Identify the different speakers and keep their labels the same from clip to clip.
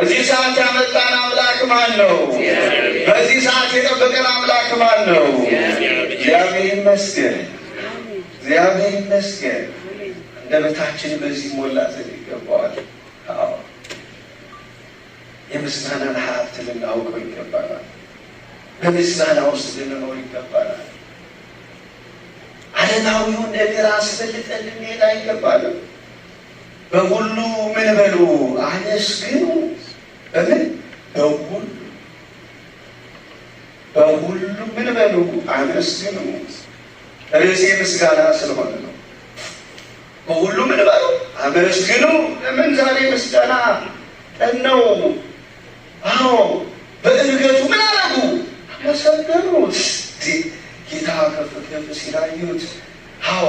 Speaker 1: እዚህ ሰዓት ያመጣን አምላክ ማን ነው? በዚህ ሰዓት የጠበቀን አምላክ ማን ነው? እግዚአብሔር ይመስገን። እግዚአብሔር ይመስገን። አንደበታችን በዚህ ሞላ ዘንድ ይገባዋል። አዎ የምስጋናን ሀብት ልናውቀው ይገባናል። በምስጋና ውስጥ ልንኖር ይገባናል። ዓለማዊውን ነገር አስበልጠን ልንሄድ አይገባንም። በሁሉ ምን በሉ አመስግኑ። በምን በሁሉ በሁሉ ምን በሉ አመስግኑ። ርዕሴ ምስጋና ስለሆነ ነው። በሁሉ ምን በሉ አመስግኑ። ለምን ዛሬ ምስጋና ቀን ነው? አዎ በእርገቱ ምን አደረጉ? አመሰገኑት። ጌታ ከፍ ከፍ ሲል አዩት። አዎ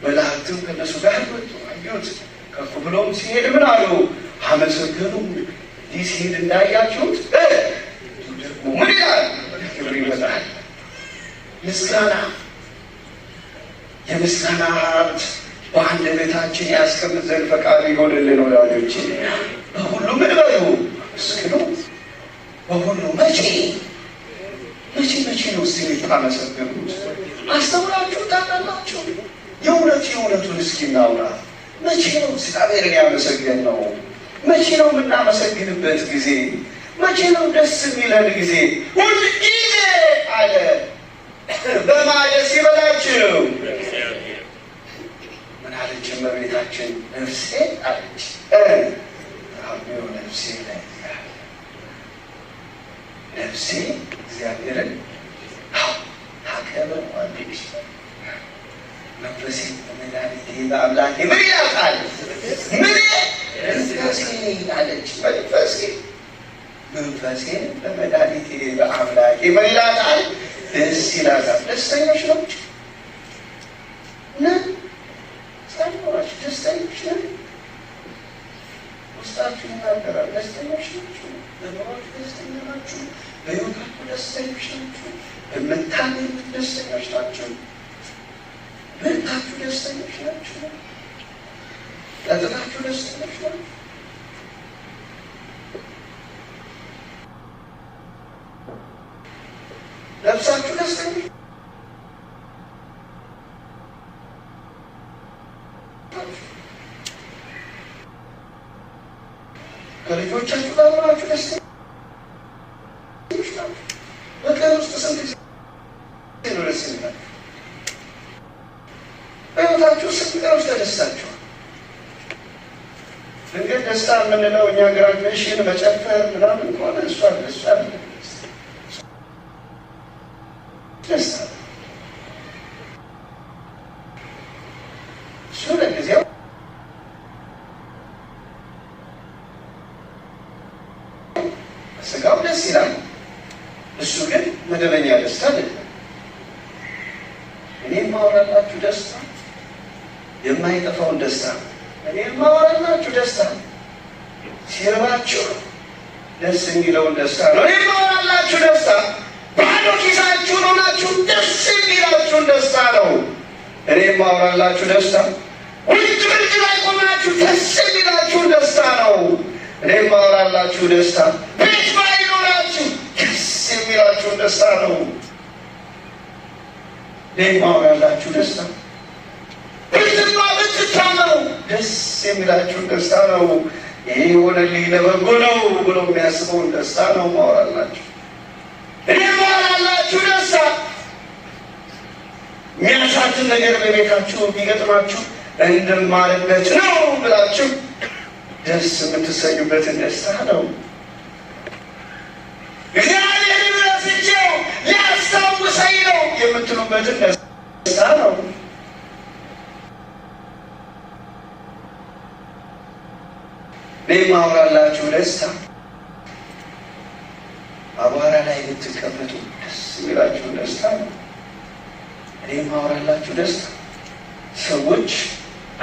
Speaker 1: መላእክትም ከእነሱ ጋር ወጡ አዩት። ከፍ ብሎም ሲሄድ ምን አሉ? አመሰገኑ። እንዲህ ሲሄድ እንዳያችሁት ደግሞ ምን ይላል? ክብር ይመጣል። ምስጋና የምስጋና ሀብት በአንደበታችን ያስቀምጥ ዘንድ ፈቃዱ ይሆንልን። ወዳጆች በሁሉ ምን በሉ አመስግኑ። በሁሉ መቼ መቼ መቼ ነው እስቲ የምታመሰግኑት? አስተውላችሁ ታውቃላችሁ? የእውነት የእውነቱን እስኪ እናውራ። መቼ ነው እግዚአብሔርን ያመሰገንነው? መቼ ነው የምናመሰግንበት ጊዜ? መቼ ነው ደስ የሚለን ጊዜ? ሁል ጊዜ አለ። በማን ደስ ይበላችሁ? ምን አለች እመቤታችን? ነፍሴ አለች ታቢዮ ነፍሴ ላይ ነፍሴ እግዚአብሔርን ታከብረዋለች፣ መንፈሴ በመድኃኒቴ በአምላኬ ምን ይላታል? ምን መንፈሴ አለች። መንፈሴ መንፈሴ በመድኃኒቴ በአምላኬ ምን ይላታል? ደስ ይላታል። ደስተኞች ናቸው ነን? ሳይኖራችሁ ደስተኞች ነን? ውስጣችሁ ይናገራል። ደስተኞች ናችሁ? በኑሯችሁ ደስተኛ ናችሁ? በሕይወታችሁ ደስተኞች ናችሁ? በምታገኙት ደስተኞች ናችሁ? በልታችሁ ደስተኞች ናችሁ? ጠጥታችሁ ደስተኞች ናችሁ? ለብሳችሁ ደስተኞች ከልጆቻችሁ ጋር ሆናችሁ ደስተኞች ናችሁ? በቀን ውስጥ ስንት ጊዜ ነው ደስ የሚላችሁ? በሕይወታችሁ ስንት ቀኖች ተደስታችኋል? ድንገት ደስታ የምንለው እኛ graduation መጨፈር ምናምን ከሆነ እሷ እሷ ደስታ እሱ ለጊዜው ስጋው ደስ ይላል። እሱ ግን መደበኛ ደስታ አይደለም። እኔ የማወራላችሁ ደስታ የማይጠፋውን ደስታ፣ እኔ የማወራላችሁ ደስታ ሲርባችሁ ደስ የሚለውን ደስታ ነው። እኔ የማወራላችሁ ደስታ ባዶ ኪሳችሁን ሆናችሁ ደስ የሚላችሁን ደስታ ነው። እኔ የማወራላችሁ ደስታ ውጭ ብርድ ላይ ቆማችሁ ደስ የሚላችሁን ደስታ ነው። እኔ የማወራላችሁ ደስታ ቤት ባይኖራችሁ ደስ የሚላችሁን ደስታ ነው። እኔ የማወራላችሁ ደስታ ብትማ ብትታመሙ ደስ የሚላችሁን ደስታ ነው። ይህ የሆነልኝ ለበጎ ነው ብሎ የሚያስበውን ደስታ ነው የማወራላችሁ። እኔ የማወራላችሁ ደስታ የሚያሳዝን ነገር በቤታችሁ ቢገጥማችሁ እንድማርበት ነው ብላችሁ ደስ የምትሰኙበትን ደስታ ነው። እግዚአብሔርን ረስቼው ሊያስታውሰኝ ነው የምትሉበትን ደስታ ነው። እኔ የማወራላችሁ ደስታ አቧራ ላይ ብትቀመጡ ደስ የሚላችሁን ደስታ ነው። እኔ የማወራላችሁ ደስታ ሰዎች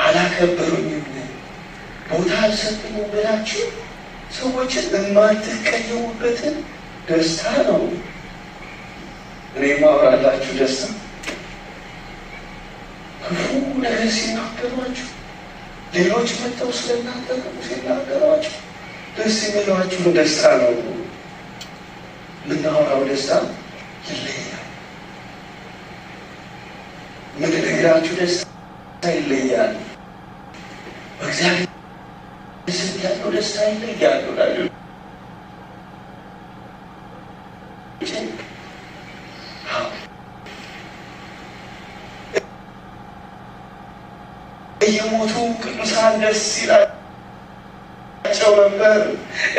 Speaker 1: አላከበሩኝም፣ ቦታ አልሰጡኝም ብላችሁ ሰዎችን የማትቀየሙበትን ደስታ ነው። እኔ የማወራላችሁ ደስታ ክፉ ነገር ሲናገሯችሁ፣ ሌሎች መጥተው ስለእናንተ ክፉ ሲናገሯችሁ ደስ የሚሏችሁን ደስታ ነው። የምናወራው ደስታ ይለያል። የምንነግራችሁ ደስታ ይለያል። በእግዚአብሔር ዘንድ ያለው ደስታ ይለያል። ወዳጆች፣ እየሞቱ ቅዱሳን ደስ ይላቸው ነበር።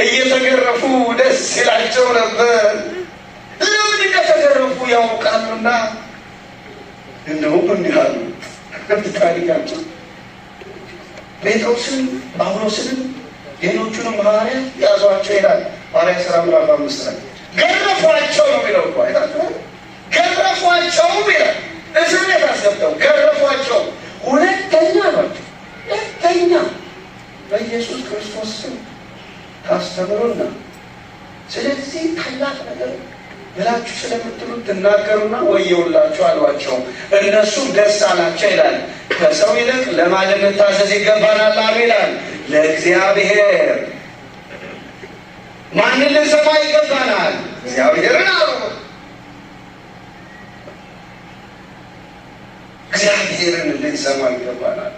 Speaker 1: እየተገረፉ ደስ ይላቸው ነበር። ለምን እንደተገረፉ ያውቃሉና። እንደውም እንዲህ አሉ ታሪካቸው ጴጥሮስን ጳውሎስንም ሌሎቹንም ሐዋርያት ያዟቸው ይላል። ሐዋርያት ሥራ ምዕራፍ 5 ላይ ገረፏቸው ነው የሚለው እኮ አይታችኋል። ገረፏቸውም ይላል። እስር ቤት አስገብተው ገረፏቸው። ሁለተኛ ናቸው። ሁለተኛ በኢየሱስ ክርስቶስ ስም ታስተምሩና ስለዚህ ታላቅ ነገር ብላችሁ ስለምትሉት ትናገሩና ወየውላችሁ አሏቸው። እነሱም ደስ አላቸው ይላል። ከሰው ይልቅ ለማን ልንታዘዝ ይገባናል አሉ ይላል። ለእግዚአብሔር። ማንን ልንሰማ ይገባናል? እግዚአብሔርን አሉ። እግዚአብሔርን ልንሰማ ይገባናል።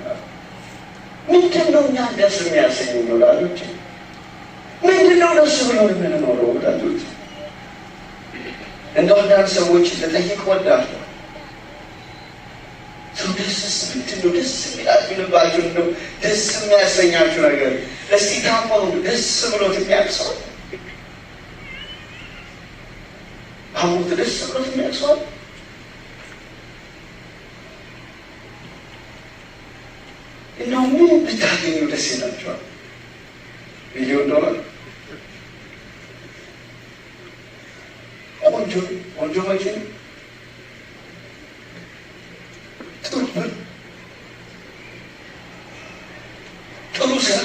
Speaker 1: ምንድን ነው እኛን ደስ የሚያሰኝ ወዳጆች? ምንድነው ደስ ብሎን የምንኖረው? ወዳጆች እንደው አንዳንድ ሰዎች ልጠይቅ እወዳለሁ። ሰው ደስ ምንድነው ደስ የሚላችሁ ልባችሁ እንደው ደስ የሚያሰኛችሁ ነገር? እስቲ ታሞ ደስ ብሎት የሚያውቅ ሰው አሞት ደስ ብሎት የሚያውቅ ሰው እንደው ምን ብታገኙ ደስ ይላችኋል? $1 ሚሊዮን፣ ቆንጆ ቆንጆ መኪና፣ ጥሩ ብር፣ ጥሩ ስራ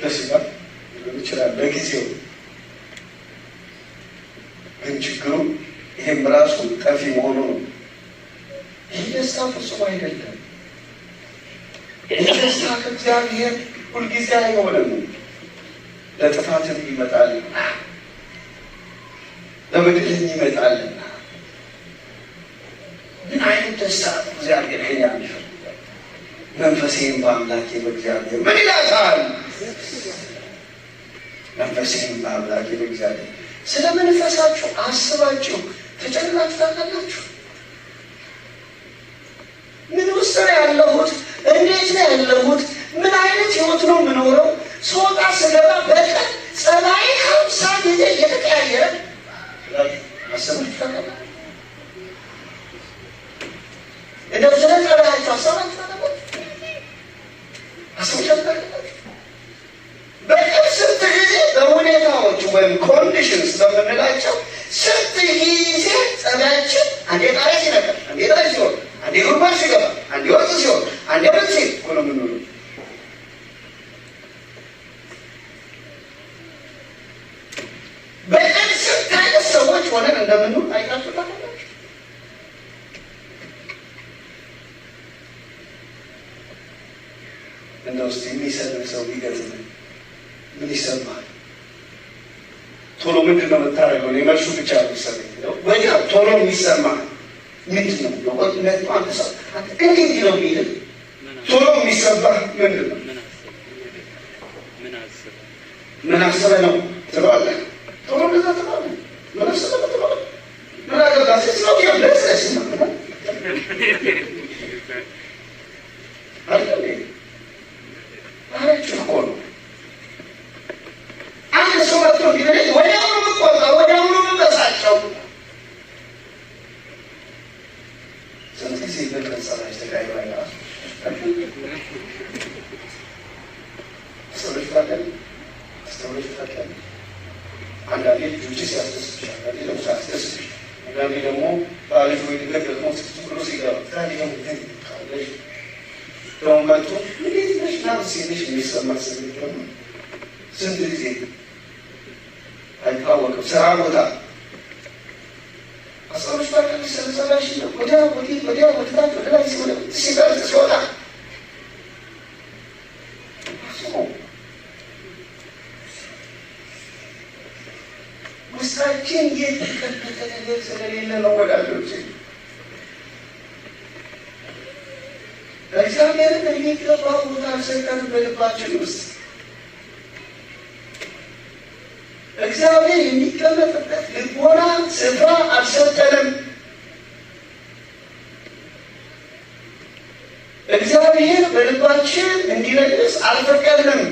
Speaker 1: ደስ ይላል ሊሆን ይችላል ለጊዜው። ግን ችግሩ ይሄም ራሱ ጠፊ መሆኑ ነው። ይህ ደስታ ፍጹም አይደለም። ይህ ደስታ ከእግዚአብሔር ሁልጊዜ አይሆንም። ለጥፋትም ይመጣልና ለበደልም ይመጣልና። ምን አይነት ደስታ ነው እግዚአብሔር ከእኛ የሚፈልገው? መንፈሴም በአምላኬ በእግዚአብሔር ምን ይላታል? መንፈሴም በአምላኬ በእግዚአብሔር። ስለ መንፈሳችሁ አስባችሁ ተጨንቃችሁ ታውቃላችሁ? ምን ውስጥ ነው ያለሁት? እንዴት ነው ያለሁት? ምን አይነት ህይወት ነው የምኖረው? ስወጣ ስገባ በቀን ጸባዬ 50 ጊዜ እየተቀያየረ አስባችሁ ታውቃላችሁ? እንደው ስለ ጸባያችሁ አስባችሁ ታውቃላችሁ? አስባችሁ ታውቃላችሁ? በቀን ስንት ጊዜ በሁኔታዎች ወይም conditions በምንላቸው ስንት ጊዜ ጸባያችን አንዴ ጣሪያ ሲነካ፣ አንዴ ጣሪያ ሲወርድ፣ አንዴ ጉድጓድ ሲገባ፣ አንዴ ወርቅ ሲሆን፣ አንዴ ወርቅ ሲል እኮ ነው የምንውለው። በቀን ስንት አይነት ሰዎች ሆነን እንደምንውል አይታችሁ ታውቃላችሁ? እንደው እስኪ የሚሰድብ ሰው ቢገጥምህ ምን ይሰማል? ቶሎ ምንድን ነው የምታደርገው? እኔ መልሱ ብቻ ነው የሚሰማኝ። ወዲያው ቶሎ የሚሰማ ምንድን ነው? አንድ ሰው እንዴት ነው የሚልህ ቶሎ የሚሰማህ ምንድን ነው? ምን አስበህ ነው ትለዋለህ። ቶሎ እንደዛ ትለዋለህ። ምን አስበህ ነው ትለዋለህ። ምን አገባህ? It's not your business አይደል? ባህሪያችሁ እኮ ነው። አንድ ሰው መጥቶ ቢበለኝ ወዲያውኑ የምቆጣው፣ ወዲያውኑ የምበሳጨው። ስንት ጊዜ በቀን ጸባይ ተቀያይሮ አይተሃል? አስተውለሽ ታውቂያለሽ? አስተውለሽ ታውቂያለሽ? አንዳንዴ ልጆች ሲያስደስቱሽ፣ አንዳንዴ ደግሞ ሳያስደስቱሽ፣ አንዳንዴ ደግሞ ባልሽ ወይ ድንገት ደግሞ ብሎ ሲገባ፣ ዛሬ ደግሞ ግን ካለሽ ደግሞ መጥቶ እንዴት ነሽ ምናምን ሲልሽ የሚሰማሽ ስሜት ደግሞ ስንት ጊዜ አይታወቅም። ስራ ቦታ አስተውለሽ ታውቂያለሽ? ስለ ጸባይሽ ወዲያ ወዲህ ወዲያ ወደ ታች ወደ ላይ ሲበርጥ ሲወጣ ውስጣችን የተቀመጠ ነገር ስለሌለ ነው ወዳጆች። እግዚአብሔርን የሚገባው ቦታ አልሰጠንም በልባችን ውስጥ። እግዚአብሔር የሚቀመጥበት ልቦና ስፍራ አልሰጠንም። እግዚአብሔር በልባችን እንዲነግስ አልፈቀድንም።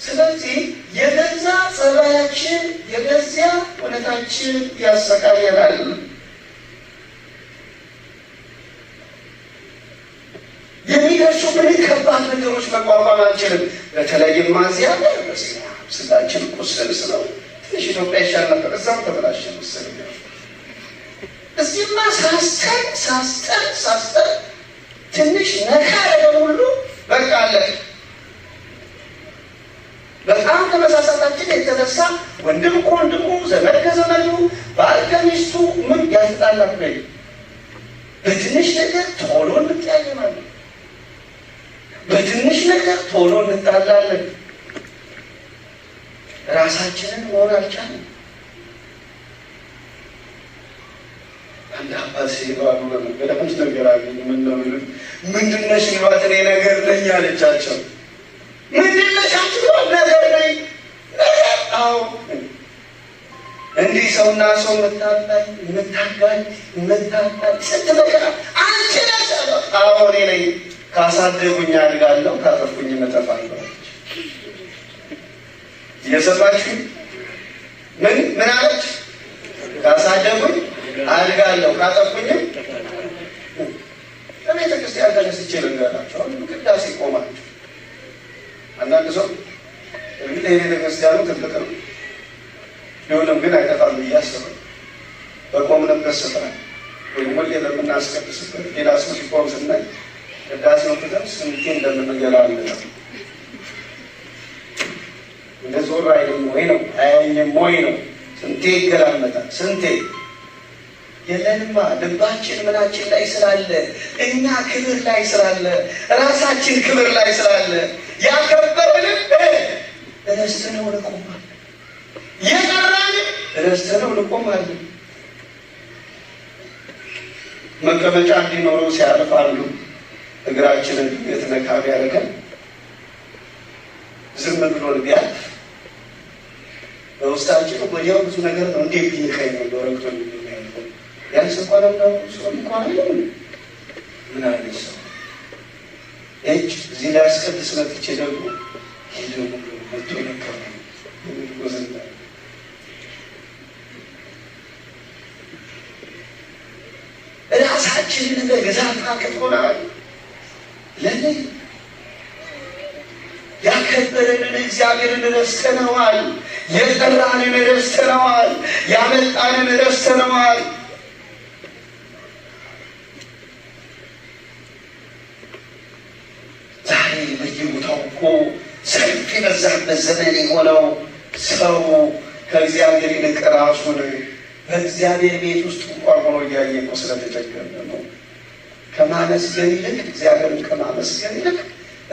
Speaker 1: ስለዚህ የገዛ ጸባያችን የገዛ እውነታችን ያሰቃየናል። የሚደርሱብን ከባድ ነገሮች መቋቋም አንችልም። በተለይም እዚያ ስጋችን ቁስል ስለው ትንሽ ኢትዮጵያ ይሻል ነበር፣ እዛም ተበላሸ መሰለኝ። እዚህማ ሳስተን ሳስተን ሳስተን ትንሽ ነካ ያደረገን ሁሉ በቃ አለቀ። በጣም ከመሳሳታችን የተነሳ ወንድም ከወንድሙ፣ ዘመድ ከዘመዱ፣ ባል ከሚስቱ ምን ያስጣላል? በትንሽ ነገር ቶሎ እንቀያየማለን። በትንሽ ነገር ቶሎ እንጣላለን። ራሳችንን መሆን አልቻልንም። አንድ አባት ሲባሉ በመንገድ አንድ ነገር አገኙ። ምን ነው የሚሉት? ምንድን ነሽ ሲሏት እኔ ነገር ነኝ አለቻቸው። ምንድን ነሽ አንቺ ሲሏት ነገር ነኝ። ነገር አዎ። እንዲህ ሰውና ሰው የምታጣይ የምታጋጭ የምታጣይ ስንት መከራ አንቺ ነሽ አሏት። አዎ እኔ ነኝ። ካሳደጉኝ አድጋለሁ፣ ካጠፉኝ እጠፋለሁ አለች። እየሰማችሁ ምን ምን አለች? ካሳደጉኝ አድጋለሁ፣ ካጠፉኝም። በቤተ ክርስቲያን ተነስቼ ልንገራቸው። አሁን ቅዳሴ ቆማችሁ አንዳንድ ሰው እርግጥ የቤተ ክርስቲያኑ ትልቅ ነው፣ ቢሆንም ግን አይጠፋም ብዬ አስባለሁ። በቆምንበት ስፍራ ወይም ሁሌ በምናስቀድስበት ሌላ ሰው ሲቆም ስናይ ቅዳሴውን ትተን ስንቴ እንደምንገላለን እንደ ዞር አይልም ወይ ነው አያየኝም ወይ ነው። ስንቴ ይገላመጣል። ስንቴ የለንማ ልባችን ምናችን ላይ ስላለ፣ እኛ ክብር ላይ ስላለ፣ ራሳችን ክብር ላይ ስላለ ያከበረንን ረስተነው እንቆማለን። የጠራንን ረስተነው እንቆማለን። መቀመጫ እንዲኖረው ሲያልፍ አንዱ እግራችንን ድንገት ነካ ቢያደርገን ዝም ብሎን ቢያልፍ በውስጣችን ወዲያው ብዙ ነገር ነው። እንዴት ቢንካኝ ነው ረግቶ የሚያልፈው? ቢያንስ እንኳን እንደው ሰው እንኳን አይልም። ምን አይነት ሰው እጅ እዚህ ላይ አስቀድስ መጥቼ ደግሞ ይህ ደግሞ መጥቶ ነካ የሚል ጎዝንታ ራሳችንን መግዛት አቅቶናል። ለምን ያከበረንን እግዚአብሔርን ረስተነዋል። የጠራንን ረስተነዋል። ያመጣንን ረስተነዋል። ዛሬ በየቦታው እኮ ሰልፍ የበዛበት ዘመን የሆነው ሰው ከእግዚአብሔር ይልቅ ራሱን በእግዚአብሔር ቤት ውስጥ እንኳን ሆኖ እያየ እኮ ስለተቸገረ ነው። ከማመስገን ይልቅ እግዚአብሔርን ከማመስገን ይልቅ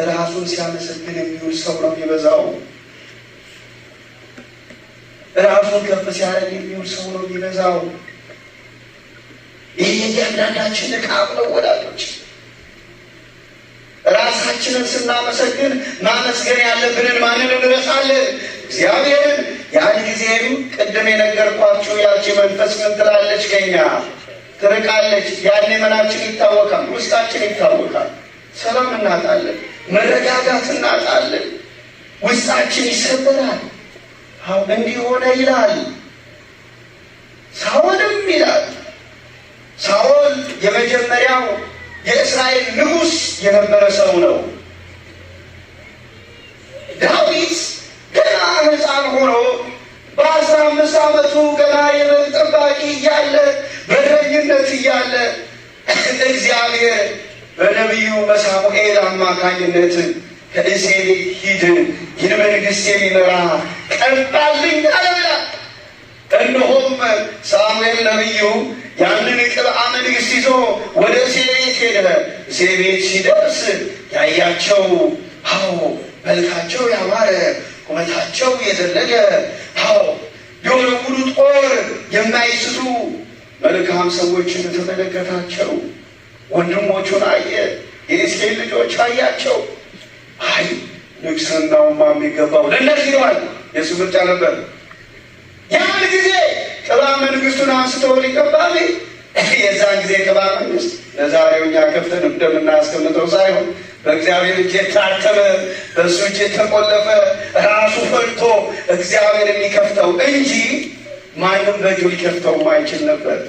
Speaker 1: ራሱን ሲያመሰግን የሚውል ሰው ነው የሚበዛው። ራሱን ከፍ ሲያደርግ የሚውል ሰው ነው የሚበዛው። ይህ የእያንዳንዳችን ዕቃብ ነው ወዳጆች። ራሳችንን ስናመሰግን ማመስገን ያለብንን ማንን እንረሳለን? እግዚአብሔርን። ያን ጊዜም ቅድም የነገርኳችሁ ያቺ መንፈስ ምን ትላለች? ከኛ ትርቃለች። ያኔ ምናችን ይታወቃል፣ ውስጣችን ይታወቃል። ሰላም እናጣለን፣ መረጋጋት እናጣለን፣ ውስጣችን ይሰበራል። አሁን እንዲህ ሆነ ይላል። ሳኦልም ይላል፣ ሳኦል የመጀመሪያው የእስራኤል ንጉሥ የነበረ ሰው ነው። ዳዊት ገና ሕፃን ሆኖ በ15 ዓመቱ ገና የበግ ጠባቂ እያለ በእረኝነት እያለ እግዚአብሔር በነቢዩ በሳሙኤል አማካኝነት ከእሴይ ቤት ሂድ፣ ይህን መንግሥት የሚመራ ቀባልኝ አለ ይላል። እነሆም ሳሙኤል ነቢዩ ያንን ቅብአ መንግሥት ይዞ ወደ እሴይ ቤት ሄደ። እሴይ ቤት ሲደርስ ያያቸው አዎ መልካቸው ያማረ ቁመታቸው የዘለገ አዎ የወረወሩ ጦር የማይስቱ መልካም ሰዎችን ተመለከታቸው። ወንድሞቹን አየ፣ የእሴይን ልጆች አያቸው። አይ ንግሥናውማ የሚገባው ለእነዚህ ነው አለ። የእሱ ምርጫ ነበር። ያን ጊዜ ቅባ መንግስቱን አንስቶ ሊቀባል የዛን ጊዜ ቅባ መንግስት ለዛሬው እኛ ከፍተን እንደምናስቀምጠው ሳይሆን በእግዚአብሔር እጅ የታተመ በእሱ እጅ የተቆለፈ ራሱ ፈልቶ እግዚአብሔር የሚከፍተው እንጂ ማንም በእጁ ሊከፍተው ማይችል ነበር።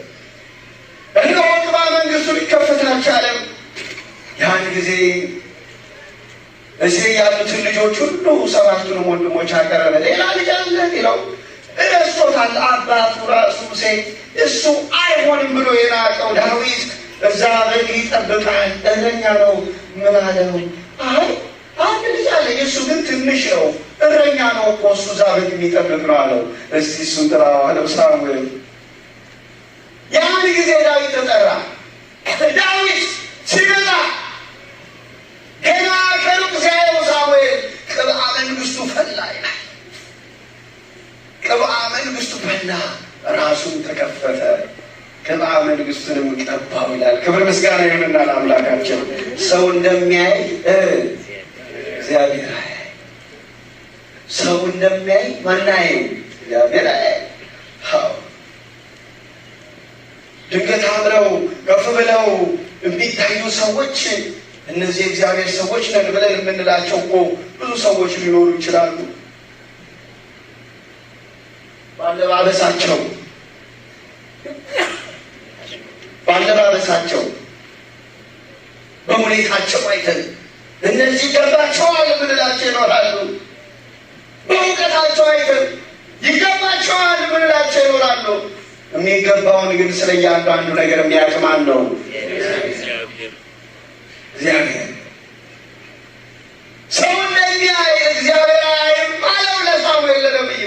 Speaker 1: እነሆ ቅባ መንግስቱ ሊከፈት አልቻለም። ያን ጊዜ እዚህ ያሉትን ልጆች ሁሉ 7ቱንም ወንድሞች አቀረበ። ሌላ ልጅ አለ ይለው እረስቶታል። አባቱ ራሱ ሴት እሱ አይሆንም ብሎ የናቀው ዳዊት እዛ በግ ይጠብቃል፣ እረኛ ነው። ምን አለው? አይ አንድ ልጅ አለ፣ እሱ ግን ትንሽ ነው፣ እረኛ ነው እኮ እሱ እዛ በግ የሚጠብቅ ነው አለው። እስቲ እሱን ጥራው አለው ሳሙኤል። ያን ጊዜ ዳዊት ተጠራ። ዳዊት ሲመጣ ገና ከሩቅ ሲያየው ሳሙኤል ቅብአ መንግስቱ ፈላ ይላል። ቅብአ መንግስቱ ፈላ፣ ራሱን ተከፈተ፣ ቅብአ መንግስቱንም ቀባው ይላል። ክብር ምስጋና ይሁንና ለአምላካችን። ሰው እንደሚያይ እግዚአብሔር አያይ። ሰው እንደሚያይ ማን አያይም? እግዚአብሔር አያይ። አዎ ድንገት አምረው ከፍ ብለው የሚታዩ ሰዎች እነዚህ የእግዚአብሔር ሰዎች ነን ብለን የምንላቸው እኮ ብዙ ሰዎች ሊኖሩ ይችላሉ። ባለባበሳቸው በሁኔታቸው አይተን እነዚህ ይገባቸዋል የምንላቸው ይኖራሉ። በእውቀታቸው አይተን ይገባቸዋል የምንላቸው ይኖራሉ። የሚገባውን ግን ስለ እያንዳንዱ ነገር የሚያውቅ ማን ነው? እግዚአብሔር። ሰው እንደሚያይ እግዚአብሔር አያይም አለው ለሳሙኤል ለነቢዩ።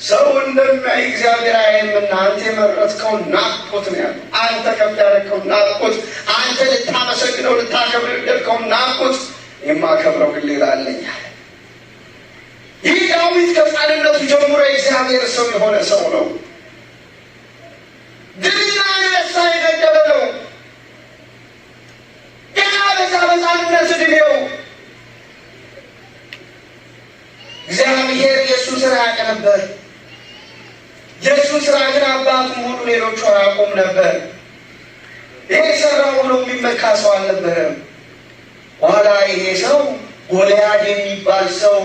Speaker 1: ሰው እንደሚያይ እግዚአብሔር አያይምና አንተ የመረጥከው ናቅሁት ነው ያለው። አንተ ከፍ ያደረግከው ናቅሁት፣ አንተ ልታመሰግነው ልታከብር የወደድከው ናቅሁት፣ የማከብረው ግን ሌላ አለኝ አለ። ይህ ዳዊት ከሕፃንነቱ ጀምሮ የእግዚአብሔር ሰው የሆነ ሰው ነው። ድልና አንበሳ የገደለ ነው። ገና በዛ በሕፃንነት ዕድሜው እግዚአብሔር የእሱን ስራ ያውቅ ነበር። የእሱን ስራ ግን አባቱም ሆኑ ሌሎቹ አያውቁም ነበር። ይሄ ሰራው ብሎ የሚመካ ሰው አልነበረም። ኋላ ይሄ ሰው ጎልያድ የሚባል ሰው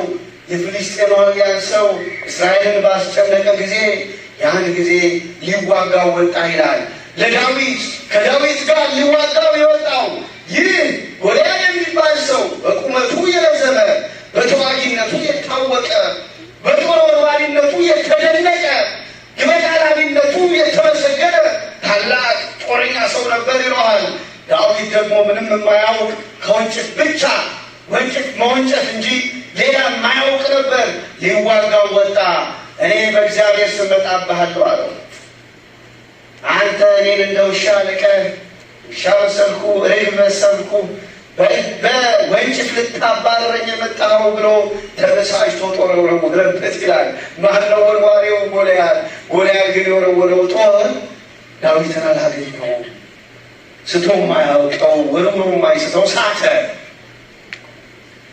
Speaker 1: የፍልስጤማውያን ሰው እስራኤልን ባስጨነቀ ጊዜ ያን ጊዜ ሊዋጋው ወጣ ይላል። ለዳዊት ከዳዊት ጋር ሊዋጋው የወጣው ይህ ጎልያድ የሚባል ሰው በቁመቱ የረዘመ፣ በተዋጊነቱ የታወቀ፣ በጦር ወርዋሪነቱ የተደነቀ፣ በቃላቢነቱ የተመሰገነ ታላቅ ጦረኛ ሰው ነበር ይለዋል። ዳዊት ደግሞ ምንም የማያውቅ ከወንጭፍ ብቻ ወንጭፍ መወንጨፍ እንጂ ሌላ የማያውቅ ነበር። ሊዋጋው ወጣ። እኔ በእግዚአብሔር ስም እመጣብሃለሁ አለው። አንተ እኔን እንደ ውሻ ንቀህ፣ ውሻ መሰልኩ፣ ርግብ መሰልኩ፣ በወንጭፍ ልታባረረኝ የመጣኸው ብሎ ተበሳጭቶ ጦር ወረወረበት ይላል። ማነው ወርዋሪው? ጎልያድ። ጎልያድ ግን የወረወረው ጦር ዳዊትን አላገኘውም። ስቶ ማያውቀው ወርውሮ ማይስተው ሳተ።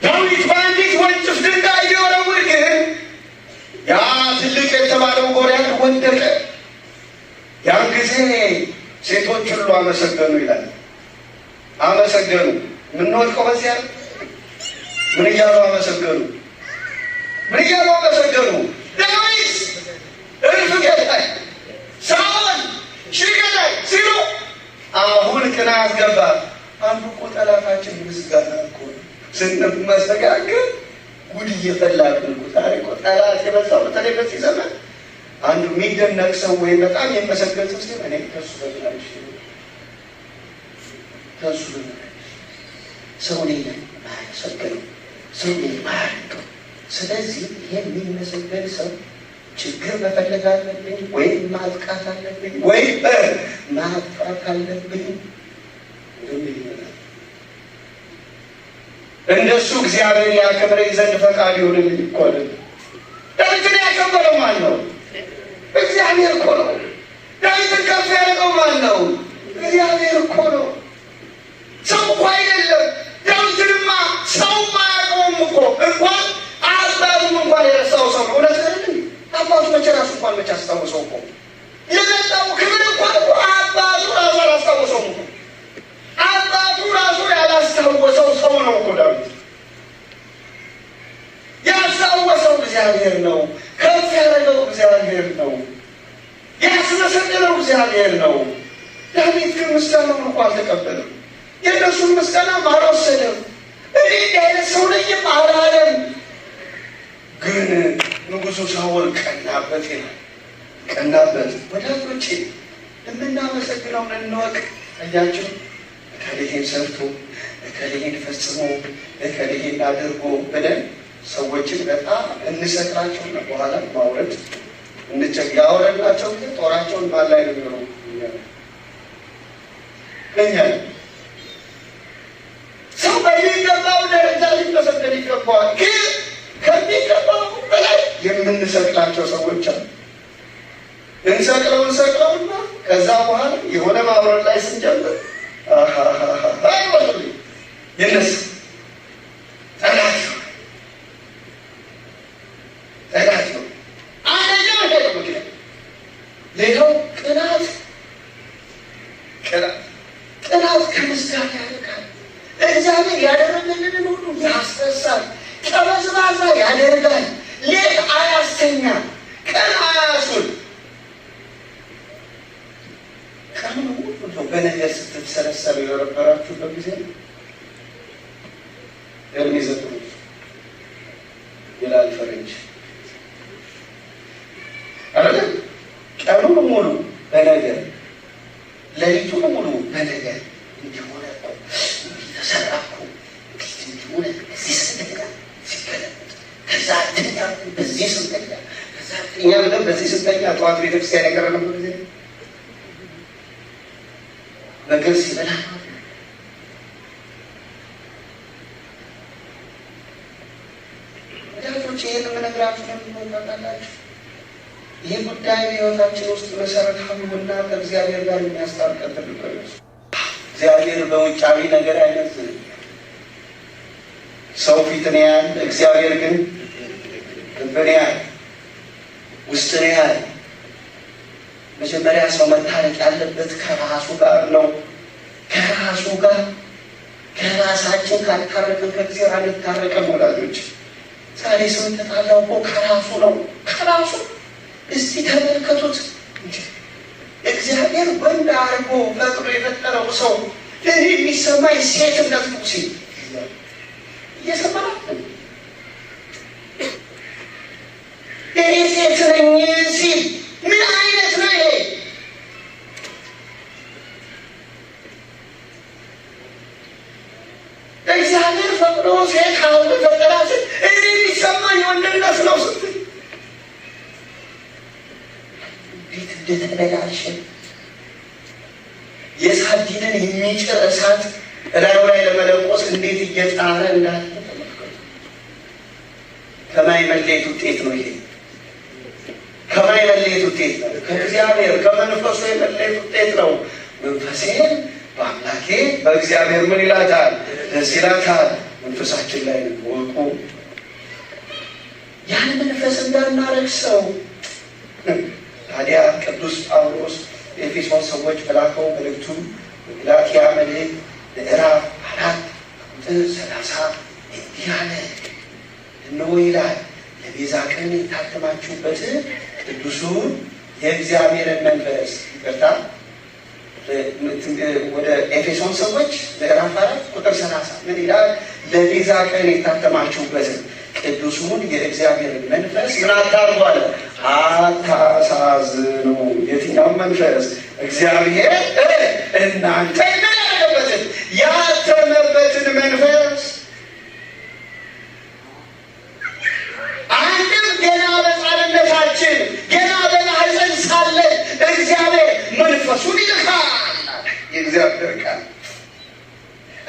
Speaker 1: ዳዊት በአንዲት ወንጭፍ ድንጋይ ቢወረውር ግን ያ ትልቅ የተባለው ጎልያድ ወደቀ። ያን ጊዜ ሴቶች ሁሉ አመሰገኑ ይላል። አመሰገኑ። የምንወድቀው በዚያ ምን እያሉ አመሰገኑ? ምን እያሉ አመሰገኑ? ዳዊት እልፍ ገዳይ፣ ሳኦል ሺህ ገዳይ ሲሉ አሁን ቅናት ገባ። አንዱ እኮ ጠላታችን ምስጋና እኮ ነው። ስንመሰጋገን ጉድ እየፈላብን እኮ ዛሬ እኮ ጠላት የበዛው በተለይ በዚህ ዘመን አንዱ የሚደነቅ ሰው ወይም በጣም የሚመሰገን ሰው ሲሆን እኔ ከሱ በላይ ከሱ በላይ ሰው እኔን የማያመሰግነው ሰው እኔን የማያደንቀው። ስለዚህ ይሄን የሚመሰገን ሰው ችግር መፈለግ አለብኝ ወይም ማጥቃት አለብኝ ወይም ማጥፋት አለብኝ ወደሚል ይመጣል። እንደሱ እግዚአብሔር ያከብረኝ ዘንድ ፈቃድ ይሁንልኝ እኮ አይደለም። ዳዊትን ያከበረው ማን ነው? እግዚአብሔር እኮ ነው። ዳዊትን ከፍ ያደረገው ማን ነው? እግዚአብሔር እኮ ነው። ሰው እኮ አይደለም። ዳዊትንማ ሰው አያውቀውም እኮ፣ እንኳን አባቱም እንኳን የረሳው ሰው ነው። እውነት አይደል? አባቱ መቼ ራሱ እንኳን መቼ አስታወሰው እኮ። የመጣው ክብር እንኳን እኮ አባቱ ራሱ አላስታወሰውም እኮ። አባቱ ራሱ ያላስታወሰው ሰው ነው እኮ ዳዊት። ያስታወሰው እግዚአብሔር ነው። ከፍ ያደረገው እግዚአብሔር ነው። ያስመሰገነው እግዚአብሔር ነው። ዳዊት ግን ምስጋናውን እኮ አልተቀበለም። የእነሱን ምስጋናም አልወሰደም። እኔ እንዲህ አይነት ሰው ነኝም አላለም። ግን ንጉሡ ሳኦል ቀናበት ይላል። ቀናበት። ወዳጆቼ የምናመሰግነውን እንወቅ። አያችሁ፣ እከሌ ሰርቶ፣ እከሌ ፈጽሞ፣ እከሌ አድርጎ ብለን ሰዎችን በጣም እንሰቅላቸውና በኋላ ማውረድ እንቸግ ያወረድናቸው ጊዜ ጦራቸውን ማን ላይ ነው የሚኖረው? እኛ ሰው በሚገባው ደረጃ ሊመሰገን ይገባዋል። ግን ከሚገባው በላይ የምንሰቅላቸው ሰዎች አሉ። እንሰቅለው እንሰቅለውና ከዛ በኋላ የሆነ ማውረድ ላይ ስንጀምር አይመስልኝ። ይነሳ ጠላት ይሆናል። ጠላት ይሆናል። አንደኛው ይሄ ነው ምክንያት። ሌላው ቅናት፣ ቅናት ቅናት ከምስጋና ያርቃል። እግዚአብሔር ያደረገልንን ሁሉ ያስረሳል። ጠመዝማዛ ያደርጋል። ሌት አያስተኛ፣ ቀን አያሱል። ቀኑን ሁሉ እንደው በነገር ስትብሰለሰሉ የነበራችሁበት ጊዜ ነው። እድሜ ዘጥሩት ይላል ፈረንጅ አይደለ? ቀኑን ሙሉ በነገር ሌሊቱን ሙሉ በነገር እንዲሆነ እኮ እንዲህ ተሰራ እኮ እንዴት እንዲሆነ እዚህ ስንተኛ ሲገለበጥ ከዛ ተኛ በዚህ ስንተኛ ከዛ ተኛ ብለን በዚህ ስንተኛ ጠዋት ቤተክርስቲያን የቀረንበት ጊዜ ነገር ሲበላ ወዳጆች፣ ይህን የምነግራችሁ ለምን እንደሆነ ታውቃላችሁ? ይህ ጉዳይ በሕይወታችን ውስጥ መሰረታዊውና ከእግዚአብሔር ጋር የሚያስታርቀን ትልቅ ነው። እግዚአብሔር በውጫዊ ነገር አይመዝንም። ሰው ፊትን ያያል፣ እግዚአብሔር ግን ልብን ያያል፣ ውስጥን ያያል። መጀመሪያ ሰው መታረቅ ያለበት ከራሱ ጋር ነው። ከራሱ ጋር ከራሳችን ካልታረቅን ከእግዚአብሔር አንታረቅም። ወዳጆች ዛሬ ሰው የተጣላው እኮ ከራሱ ነው። ከራሱ እስቲ ተመልከቱት። እግዚአብሔር ወንድ አድርጎ ፈጥሮ የፈጠረው ሰው እኔ የሚሰማኝ ሴትነት ነው ሲል እየሰማህ እኔ ሴት ነኝ ሲል ምን አይነት ነው ይሄ? እግዚአብሔር ፈቅዶ ሴት አድርጎ ፈጠራት፣ እኔ የሚሰማኝ ወንድነት ነው ስትል እንዴት እንደተበላሸ የሳዲንን የሚጭር እሳት እላዩ ላይ ለመለቆስ እንዴት እየጣረ እንዳለ ተመልከቱ። ከማይመለየት ውጤት ነው ይሄ። ከማይመለየት ውጤት ነው። ከእግዚአብሔር ከመንፈሱ የመለየት ውጤት ነው። መንፈሴን በአምላኬ በእግዚአብሔር ምን ይላታል? ደስ ይላታል። መንፈሳችን ላይ ወቁ። ያን መንፈስ እንዳናረክሰው ታዲያ ቅዱስ ጳውሎስ የኤፌሶን ሰዎች በላከው መልእክቱ በገላትያ መልእክት ምዕራፍ 4 ቁጥር 30 እንዲህ አለ። እነሆ ይላል ለቤዛ ቀን የታተማችሁበት ቅዱሱን የእግዚአብሔርን መንፈስ ይቅርታ፣ ወደ ኤፌሶን ሰዎች ምዕራፍ 4 ቁጥር 30 ምን ይላል? ለቤዛ ቀን የታተማችሁበትን ቅዱሱን የእግዚአብሔርን መንፈስ ምን አታርጉ አለ? አታሳዝኑ። የትኛውን መንፈስ? እግዚአብሔር እናንተ ምን ያደረገበትን ያተመበትን መንፈስ። አንድም ገና በሕፃንነታችን ገና በማኅፀን ሳለን እግዚአብሔር መንፈሱን ይልካል። የእግዚአብሔር ቃል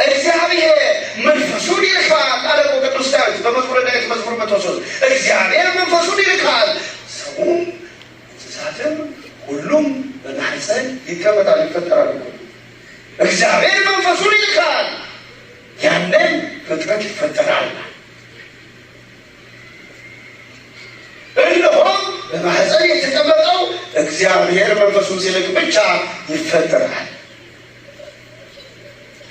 Speaker 1: እግዚአብሔር መንፈሱን ይልካል አለ እኮ ቅዱስ ዳዊት በመዝሙረ ዳዊት መዝሙር 103 እግዚአብሔር መንፈሱን ይልካል፣ ሰውም እንስሳትም ሁሉም በማኅፀን ይቀመጣል፣ ይፈጠራል። እግዚአብሔር መንፈሱን ይልካል፣ ያንን ፍጥረት ይፈጠራል። እነሆም በማኅፀን የተቀመጠው እግዚአብሔር መንፈሱን ሲልክ ብቻ ይፈጠራል።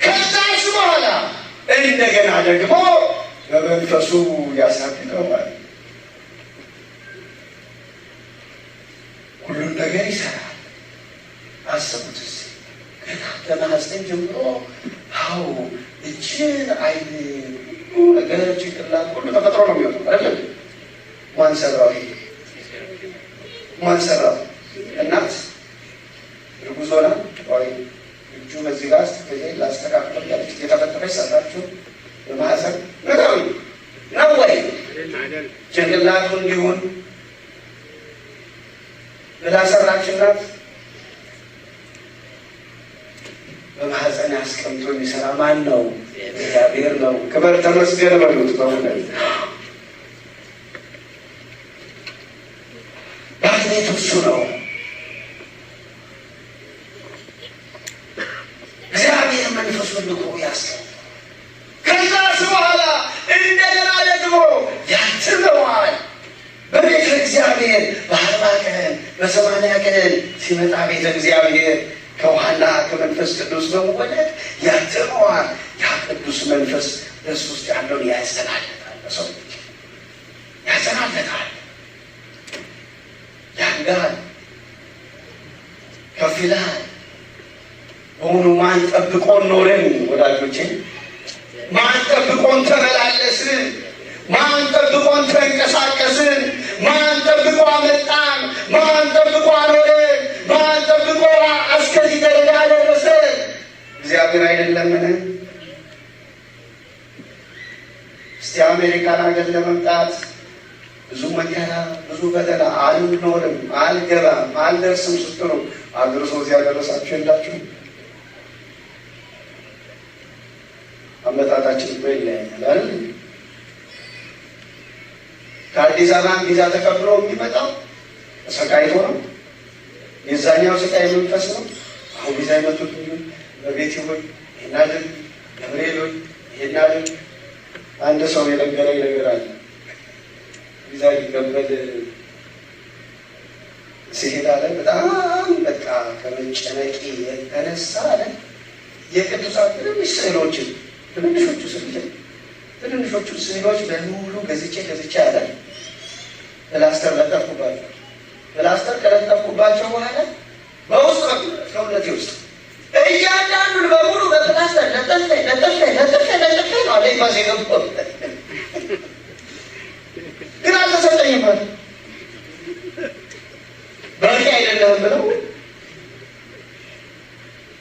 Speaker 1: ከዛስ በኋላ እንደገና ደግሞ በመንፈሱ ያሳድገዋል። ሁሉን ነገር ይሰራል። አስቡት እስኪ ገና ከማኅፀን ጀምሮ አዎ እጅን፣ ዓይን፣ ሁሉ ነገር ጭንቅላት ሁሉ ተፈጥሮ ነው የሚወጣው አይደል? ማን ሰራው? ይሄ ማን ሰራው? እናት እርጉዝ ሆና ወይ እጁ በዚህ ጋር በዚህ ላስተካክለው እያለች እየተፈጠረች ሰራችሁ በማኅፀን ነገር ነው ወይ? ጭንቅላቱ እንዲሆን ብላ ሰራች እናት። በማኅፀን አስቀምጦ የሚሰራ ማን ነው? እግዚአብሔር ነው። ክብር ተመስገን በሉት። በእውነት ባለቤቱ እሱ ነው። እግዚአብሔር መንፈሱን ልኮ ያስቀምጠዋል። በ80 ቀን ሲመጣ ቤተ እግዚአብሔር ከውሃና ከመንፈስ ቅዱስ በመወለድ ያትመዋል። ያ ቅዱስ መንፈስ በእሱ ውስጥ ያለውን ያጸናለታል፣ በሰው ልጅ ያጸናለታል፣ ያድጋል፣ ከፍ ይላል። በእውኑ ማን ጠብቆን ኖርን ወዳጆቼ? ማን ጠብቆን ተመላለስን? ማን ጠብቆን ተንቀሳቀስን? ማን ጠብቆ አመጣን? ማን ጠብቆ አኖረን? ማን ጠብቆ እስከዚህ ደረጃ አደረሰን? እግዚአብሔር አይደለምን? እስቲ አሜሪካን ሀገር ለመምጣት ብዙ መከራ፣ ብዙ ፈተና፣ አልኖርም፣ አልገባም፣ አልደርስም ስትሉ አድርሶ እዚያ ያደረሳችሁ የላችሁ? አመጣጣችን እኮ ይለያያል አይደል? ከአዲስ አበባ ቪዛ ተቀብሎ የሚመጣው ተሰቃይቶ ነው። የዛኛው ስቃይ መንፈስ ነው። አሁን ቪዛ የመጡት በቤት ሆይ ይሄን አድርግ፣ ገብርኤል ሆይ ይሄን አድርግ። አንድ ሰው የነገረኝ ነገር አለ። ቪዛ ሊቀበል ሲሄድ አለ በጣም በቃ ከመጨነቄ የተነሳ አለ የቅዱሳን ትንንሽ ስዕሎችን ትንንሾቹ ስዕሎች ትንንሾቹ ስዕሎች በሙሉ ገዝቼ ገዝቼ አለ ፕላስተር ለጠፍኩባቸው። ፕላስተር ከለጠፍኩባቸው በኋላ በውስጥ ሰውነቴ ውስጥ እያንዳንዱን በሙሉ በፕላስተር ለጠፌ ለጠፌ ለጠፌ ለጠፌ ነው አለ ኤምባሲ ገባሁ። ግን አልተሰጠኝም አለ። በቂ አይደለህም ብለው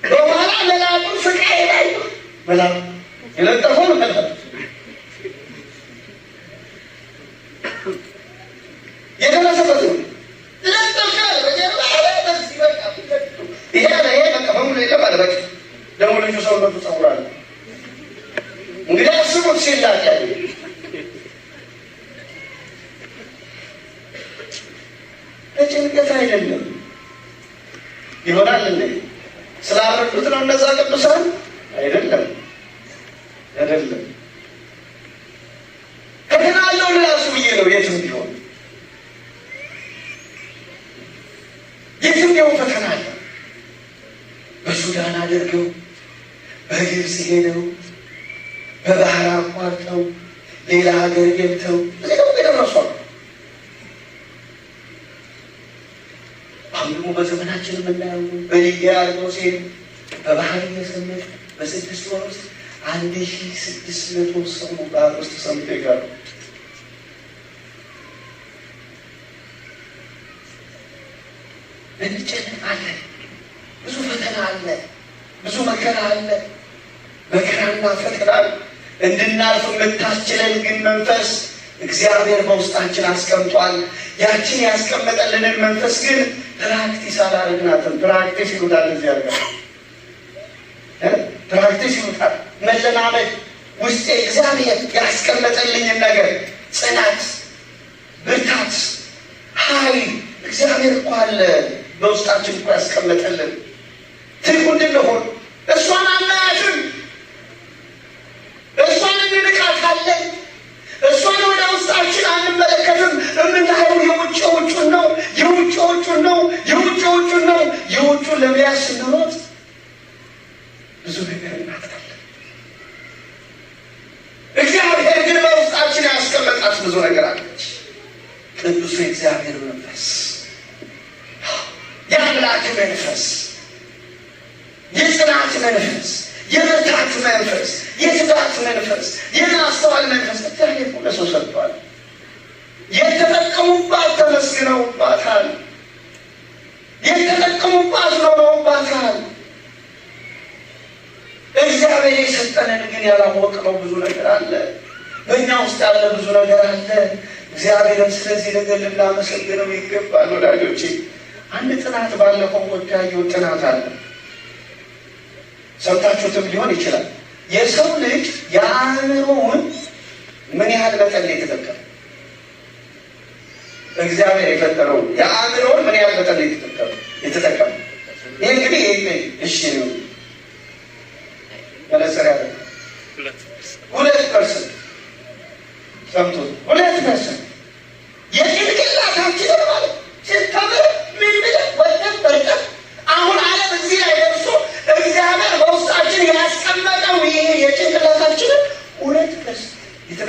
Speaker 1: በኋላ መላኩን ስቃይ ላይ መላኩ የለጠፈው መላኩ የደረሰበት ነው። ለጠፈ በጀርባ አለ በዚህ በቃ ይሄ አለ ይሄ በቃ በሙሉ የለም አለ። በቃ ደግሞ ልጁ ሰውነቱ ፀጉር አለ። እንግዲህ አስቡት ሲላክ ያለ በጭንቀት አይደለም ይሆናል እንዴ? ስላረዱት ነው እነዛ ቅዱሳን አይደለም፣ አይደለም። ፈተና አለው ለራሱ ብዬ ነው። የትም ቢሆን የትም ቢሆን ፈተና አለ። በሱዳን አድርገው በግብፅ ሄደው በባህር አቋርጠው ሌላ ሀገር ገብተው እዚህ ደግሞ የደረሱ አሉ። አሁን ደግሞ በዘመናችን የምናየው በሊቢያ አድርገው ሲሄዱ በባህር እየሰመጡ በ6 ወር ውስጥ 1600 ሰው ነው ባህር ውስጥ ሰምጦ የቀረው። እንጨነቃለን። ብዙ ፈተና አለ፣ ብዙ መከራ አለ። መከራና ፈተና እንድናልፍ የምታስችለን ግን መንፈስ እግዚአብሔር በውስጣችን አስቀምጧል። ያችን ያስቀመጠልንን መንፈስ ግን practice አላደረግናትም። practice ይሉታል እዚህ ሀገር practice ይሉታል። መለማመድ ውስጤ እግዚአብሔር ያስቀመጠልኝን ነገር ጽናት፣ ብርታት፣ ኃይል እግዚአብሔር እኮ አለ በውስጣችን እኮ ያስቀመጠልን ትጉ እንድንሆን እሷን አናያትም። እሷን እንንቃታለን። እሷን ወደ ውስጣችን አንመለከትም። የምናየው የውጭ ውጩን ነው፣ የውጭ ውጩን ነው፣ የውጭ ውጩን ነው። የውጩን ለመያዝ ስንሮጥ ብዙ ነገር እናጣለን። እግዚአብሔር ግን በውስጣችን ያስቀመጣት ብዙ ነገር አለች። ቅዱሱ የእግዚአብሔር መንፈስ፣ የአምላክ መንፈስ፣ የጽናት መንፈስ፣ የብርታት መንፈስ፣ የትጋት መንፈስ፣ የማስተዋል መንፈስ እግዚአብሔር ለሰው ሰጥቷል። የተጠቀሙባት ተመስግነውባታል። የተጠቀሙባት ኖረውባታል። እግዚአብሔር የሰጠንን ግን ያላወቅነው ብዙ ነገር አለ። በእኛ ውስጥ ያለ ብዙ ነገር አለ። እግዚአብሔርን ስለዚህ ነገር ልናመሰግነው ይገባል። ወዳጆቼ አንድ ጥናት ባለፈው ወዳየው ጥናት አለ፣ ሰምታችሁትም ሊሆን ይችላል። የሰው ልጅ የአእምሮውን ምን ያህል መጠን የተጠቀመ እግዚአብሔር የፈጠረው የአእምሮውን ምን ያህል መጠን የተጠቀመ ይህ እንግዲህ እሺ ነው መነጽር ያለ 2% ሰምቶ 2% የጭንቅላታችንን ማለት ስንተምር ምን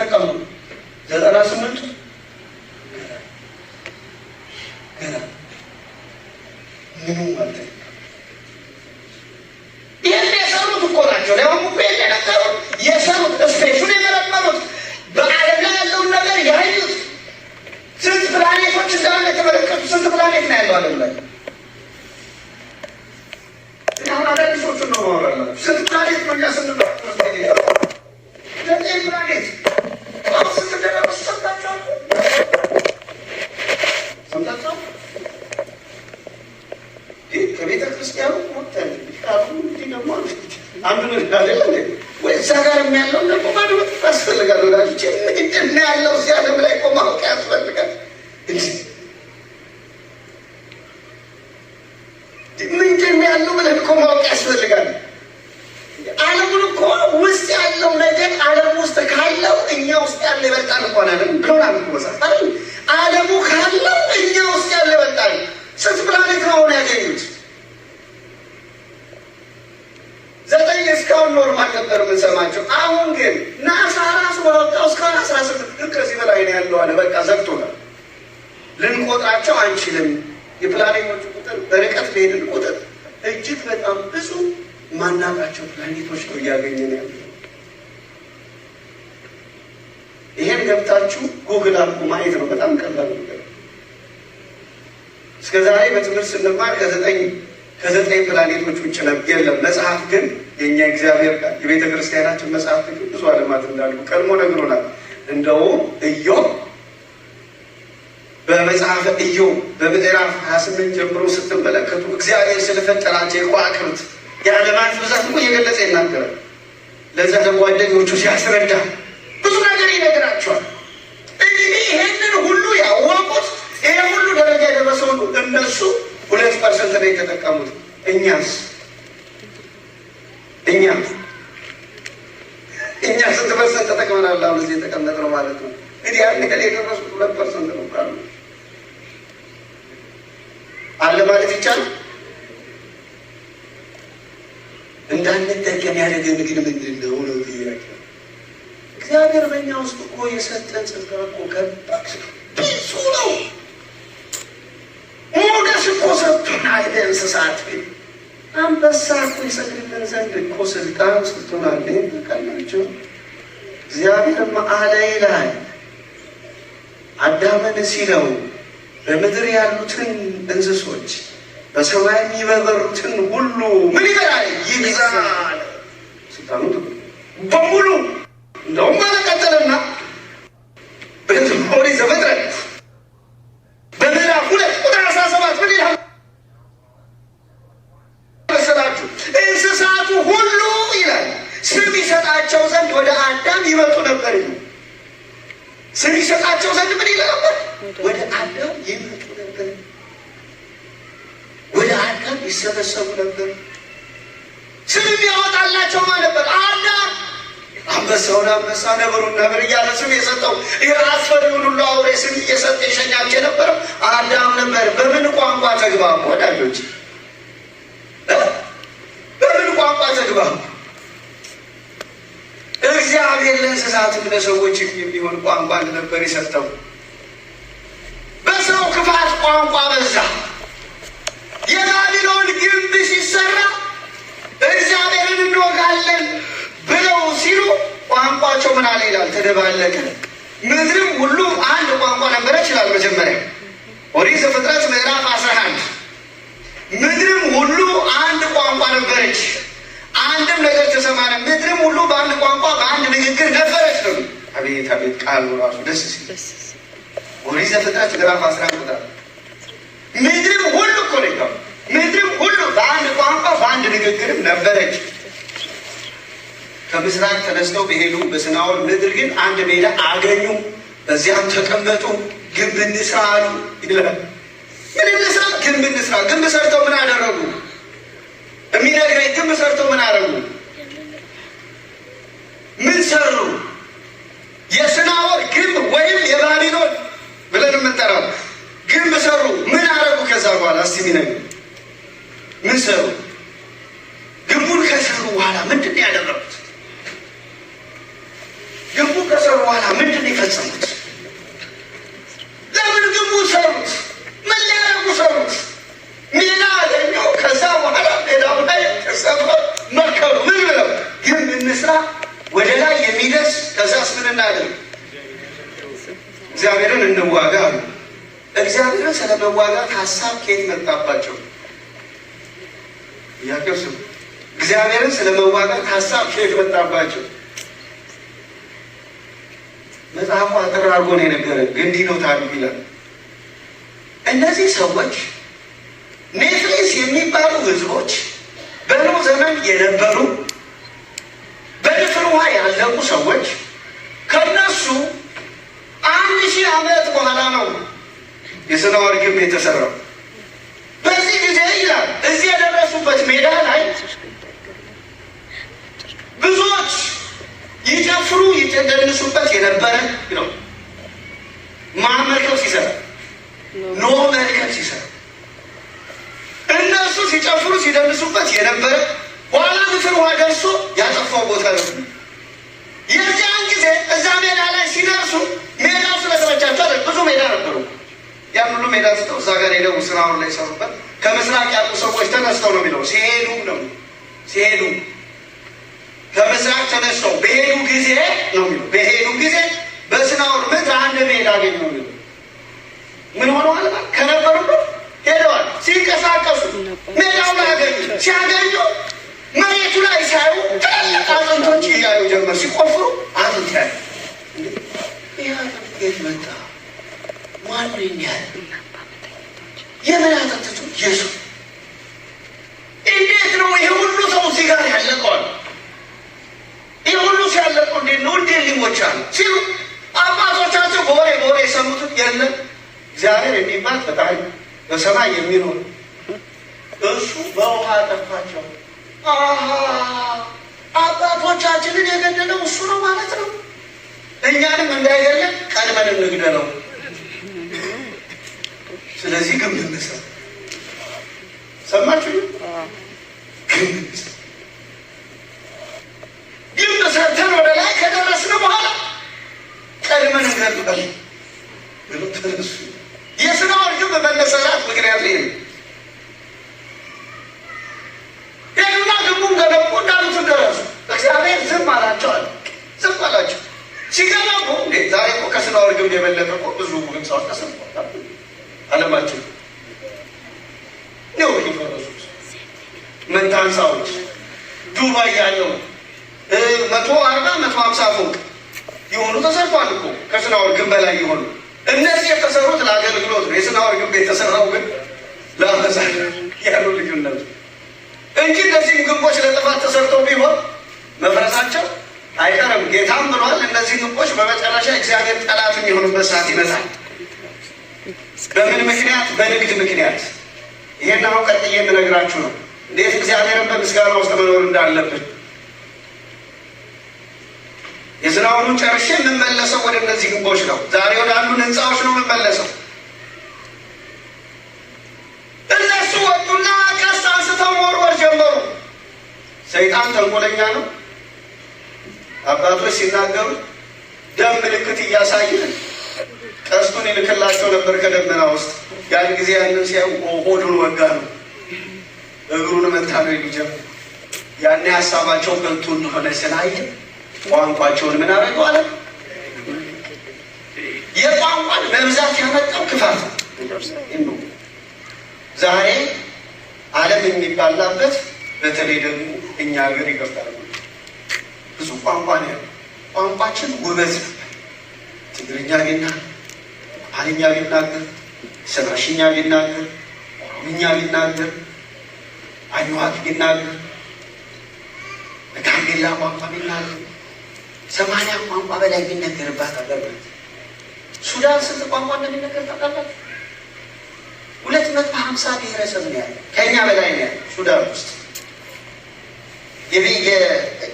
Speaker 1: ተጠቀሙ። 98ቱ ገና ምንም አልተጠቀሙ። ይህን የሰሩት እኮ ናቸው። ሊያውም እኮ ይህን የነገሩት የሰሩት space ኡን የመረመሩት በዓለም ላይ ያለውን ነገር ያዩት ስንት ፕላኔቶች እንዳሉ የተመለከቱ ስንት ፕላኔት ነው ያለው ዓለም ላይ? አሁን አዳዲሶቹን ነው ማወራላችሁ። ስንት ፕላኔት ነው እኛ ስንት ፕላኔት አሁን ስንት እንደደረሱ ሰምታችኋል? ሰምታችኋል? ከቤተ ክርስቲያኑ ወጥተን እንግዲህ ደግሞ አንዱ አይደለ ወይ እዛ ጋር ያለውን ደግሞ ማድመጥ ያስፈልጋል። ወዳጆቼ ምንድን ነው ያለው እዚህ ዓለም ላይ እኮ ማወቅ ያስፈልጋል። ምንድን ነው ያለው ብለን እኮ ማወቅ ያስፈልጋል። ዓለሙን እኮ ውስጥ ያለው ነገር ዓለም ውስጥ ካለው እኛ ውስጥ ያለ ይበልጣል እንኳን አለ ብሎናል እኮ መጽሐፍ አይደል? ዓለሙ ካለው እኛ ውስጥ ያለ ይበልጣል። ስንት ፕላኔት ነው አሁን ያገኙት? 9 እስካሁን normal ነበር የምንሰማቸው። አሁን ግን ናሳ ራሱ ባወጣው እስካሁን 18 ግን ከዚህ በላይ ነው ያለው አለ። በቃ ዘግቶናል። ልንቆጥራቸው አንችልም። የፕላኔቶቹ ቁጥር በርቀት በሄድን ቁጥር እጅግ በጣም ብዙ ማናቃቸው ፕላኔቶች ነው እያገኘን ያለው። ይሄን ገብታችሁ ጉግል አድርጉ ማየት ነው። በጣም ቀላል ነገር። እስከ ዛሬ በትምህርት ስንማር ከዘጠኝ ፕላኔቶች ውጭ የለም። መጽሐፍ ግን የእኛ እግዚአብሔር ቃል የቤተ ክርስቲያናችን መጽሐፍ ግን ብዙ ዓለማት እንዳሉ ቀድሞ ነግሮናል። እንደውም ኢዮብ በመጽሐፈ ኢዮብ በምዕራፍ 28 ጀምሮ ስትመለከቱ እግዚአብሔር ስለፈጠራቸው የከዋክብት የዓለማት ብዛት እኮ እየገለጸ ይናገራል። ለዛ ለጓደኞቹ ሲያስረዳ ብዙ ነገር ይነግራቸዋል። እንግዲህ ይሄንን ሁሉ ያወቁት ይሄ ሁሉ ደረጃ የደረሰው እነሱ 2% ነው የተጠቀሙት። እኛስ እኛ እኛ ስንት percent ተጠቅመናል? አሁን እዚህ የተቀመጥነው ማለት ነው። እንግዲህ ያን ነገር የደረሱት 2% ነው ካሉ አለ ማለት ይቻላል። እንዳንጠቀም ያደረገን ግን ምንድን ነው ነው ጥያቄው። እግዚአብሔር በእኛ ውስጥ እኮ የሰጠን ጸጋ እኮ ከባድ ብዙ ነው። ሞገስ እኮ ሰጥቶናል። እንስሳት አንበሳ እኮ ይሰግድልን ዘንድ እኮ ስልጣን ሰጥቶናል። ይህን ታውቃላችሁ። እግዚአብሔርም አለ ይላል አዳምን ሲለው በምድር ያሉትን እንስሶች በሰማይ የሚበሩትን ሁሉ ምን ይበላል? ይግዛል። ስልጣኑ በሙሉ እንደውም አለቀጠለና በኦሪት ዘፍጥረት በምዕራፍ 2 ቁጥር 17 ምን ይላል መሰላችሁ? እንስሳቱ ሁሉ ይላል ስም ይሰጣቸው ዘንድ ወደ አዳም ይመጡ ነበር። ስም ይሰጣቸው ዘንድ ምን ይላል ነበር? ወደ አዳም ይመጡ ነበር። ወደ አዳም ይሰበሰቡ ነበር። ስም ያወጣላቸው ማለት ነበር። አዳም አንበሳውን አንበሳ፣ ነብሩን ነብር እያለ ስም የሰጠው አስፈሪውን ሁሉ አውሬ ስም እየሰጠ የሸኛቸው የነበረው አዳም ነበር። በምን ቋንቋ ተግባቡ ወዳጆች? በምን ቋንቋ ተግባቡ? እግዚአብሔር ለእንስሳትም ለሰዎች የሚሆን ቋንቋ ነበር የሰጠው። በሰው ክፋት ቋንቋ በዛ። የባቢሎን ግንብ ሲሰራ እግዚአብሔርን እንወጋለን ብለው ሲሉ ቋንቋቸው ምን አለ ይላል? ተደባለቀ። ምድርም ሁሉ አንድ ቋንቋ ነበረች ይላል። መጀመሪያ ኦሪት ዘፍጥረት ምዕራፍ 11 ምድርም ሁሉ አንድ ቋንቋ ነበረች፣ አንድም ነገር ተሰማነ። ምድርም ሁሉ በአንድ ቋንቋ በአንድ ንግግር ነበረች ነው። አቤት አቤት ቃሉ ራሱ ደስ ሲል። ኦሪት ዘፍጥረት ምዕራፍ 11 ቁጥር ምድርም ሁሉ እኮ ነው፣ ምድርም ሁሉ በአንድ ቋንቋ በአንድ ንግግርም ነበረች። ከምስራቅ ተነስተው በሄዱ በስናዖር ምድር ግን አንድ ሜዳ አገኙ፣ በዚያም ተቀመጡ። ግንብ እንስራ አሉ ይላል። ምን እንስራ? ግንብ እንስራ። ግንብ ሰርተው ምን አደረጉ? የሚነግረኝ ግንብ ሰርተው ምን አደረጉ? ምን ሰሩ? የስናዖር ግንብ ወይም የባቢሎን ብለን የምንጠራው ግንብ ሰሩ። ምን አደረጉ? ከዛ በኋላ እስቲ የሚነግረኝ ምን ሰሩ? ግንቡን ከሰሩ በኋላ ምንድን ነው ያደረጉት? ግንቡ ከሰሩ በኋላ ምን ፈጸሙት? ለምን ግንቡን ሰሩት? ምን ሊያደርጉ ሰሩት? ሜዳ አገኙ። ከዛ በኋላ ሜዳው ላይ ተሰፍረው መከሩ። ምን ብለው? ግንብ እንስራ ወደ ላይ የሚደርስ፣ ከዛስ ምን እናድርግ? እግዚአብሔርን እንዋጋ አሉ። እግዚአብሔርን ስለመዋጋት ሀሳብ ከየት መጣባቸው? ጥያቄው ስሙ። እግዚአብሔርን ስለመዋጋት ሀሳብ ከየት መጣባቸው? መጽሐፉ አጠር አድርጎ ነው የነገረን፣ ግን እንዲህ ነው ታሪኩ ይላል። እነዚህ ሰዎች ኔፍሊስ የሚባሉ ህዝቦች በኖህ ዘመን የነበሩ በንፍር ውሃ ያለቁ ሰዎች ከነሱ 1000 ዓመት በኋላ ነው የሰናዖር ግንብ የተሰራው። በዚህ ጊዜ ይላል እዚህ የደረሱበት ሜዳ ላይ ብዙዎች ይጨፍሩ ይደንሱበት የነበረ ነው። ማን መርከብ ሲሰራ? ኖህ መርከብ ሲሰራ እነሱ ሲጨፍሩ ሲደንሱበት የነበረ ኋላ ንፍር ውሃ ደርሶ ያጠፋው ቦታ ነው። የዚያን ጊዜ እዛ ሜዳ ላይ ሲደርሱ ሜዳው ስለተመቻቸው አይደል፣ ብዙ ሜዳ ነበሩ። ያን ሁሉ ሜዳ ስተው እዛ ጋር ሄደው ስራውን ላይ ሰሩበት። ከምስራቅ ያሉ ሰዎች ተነስተው ነው የሚለው ሲሄዱ ነው ሲሄዱ ከምስራቅ ተነስተው በሄዱ ጊዜ ነው የሚለው በሄዱ ጊዜ በስናዖር ምድር አንድ ሜዳ አገኙ ነው የሚለው። ምን ሆነዋል? ከነበሩበት ሄደዋል። ሲንቀሳቀሱ ሜዳው ላይ አገኙ። ሲያገኙ መሬቱ ላይ ሳዩ ትላልቅ አጥንቶች እያዩ ጀመር። ሲቆፍሩ አጥንት ያዩ። ይህ አጥንት ከየት መጣ? ማን ነው ያለ? የምን አጥንት? የሰው። እንዴት ነው ይሄ ሁሉ ሰው እዚህ ጋር ያለቀዋል? ይህ ሁሉ ሲያለቀው እንዴት ነው እንዴት ሊሞቻል ሲሉ አባቶቻቸው በወሬ በወሬ የሰሙትን የለም እግዚአብሔር የሚባል ፈጣሪ በሰማይ የሚኖር እሱ በውሃ አጠፋቸው። አሃ አባቶቻችንን የገደለው እሱ ነው ማለት ነው። እኛንም እንዳይገለን ቀድመን እንግደለው። ስለዚህ ግንብ እንስራ። ሰማችሁ? ግንብ እንስራ። ግንብ ሰርተን ወደ ላይ ከደረስን በኋላ ቀድመን እንገድላለን ብለው ተነሱ። የሰናዖር ግንብ መነሳት ምክንያቱ ይሄ ነው። ሄዱና ግንቡን ገነቡ፣ እንዳሉት ደረሱ። እግዚአብሔር ዝም አላቸው አለ። ዝም አላቸው። ሲገነቡ እንዴ ዛሬ እኮ ከሰናዖር ግንብ የበለጠ እኮ ብዙ ህንፃዎች ተሰርተዋል። ዓለማችን ነው የፈረሱት። መንታ ህንፃዎች ዱባይ ያለው 140 150 ፎቅ የሆኑ ተሰርቷል እኮ ከሰናዖር ግንብ በላይ የሆኑ። እነዚህ የተሰሩት ለአገልግሎት ነው። የሰናዖር ግንብ የተሰራው ግን ለአመፃ ያሉ ልዩነቱ እንጂ እነዚህም ግንቦች ለጥፋት ተሰርተው ቢሆን መፍረሳቸው አይቀርም። ጌታም ብሏል እነዚህ ግንቦች በመጨረሻ እግዚአብሔር ጠላት የሚሆኑበት ሰዓት ይመጣል። በምን ምክንያት? በንግድ ምክንያት። ይሄን አሁን ቀጥዬ የምነግራችሁ ነው፣ እንዴት እግዚአብሔርን በምስጋና ውስጥ መኖር እንዳለብን። የሰናዖሩን ጨርሼ የምመለሰው ወደ እነዚህ ግንቦች ነው። ዛሬ ወዳሉን ህንፃዎች ነው የምመለሰው። እነሱ ወጡና ቀስት አንስተው መወርወር ጀመሩ። ሰይጣን ተንኮለኛ ነው። አባቶች ሲናገሩ ደም ምልክት እያሳየ ቀስቱን ይልክላቸው ነበር ከደመና ውስጥ። ያን ጊዜ ያንን ሲያዩ ሆዱን ወጋ ነው፣ እግሩን መታ ነው የሚጀምሩ። ያኔ ሀሳባቸው ከንቱ እንደሆነ ስላየ ቋንቋቸውን ምን አደረገው አለ። የቋንቋን መብዛት ያመጣው ክፋት ነው። ዛሬ ዓለም የሚባላበት በተለይ ደግሞ እኛ ሀገር ይገባል። ብዙ ቋንቋ ነው ያለው። ቋንቋችን ውበት ነበር። ትግርኛ ቢናገር፣ አማርኛ ቢናገር፣ ሰራሽኛ ቢናገር፣ ኦሮምኛ ቢናገር፣ አኝዋክ ቢናገር፣ በጋምቤላ ቋንቋ ቢናገር 80 ቋንቋ በላይ የሚነገርባት ሀገር ናት። ሱዳን ስንት ቋንቋ እንደሚነገር ታውቃላችሁ? 250 ብሔረሰብ ነው ያለው። ከኛ በላይ ነው ያለው ሱዳን ውስጥ የ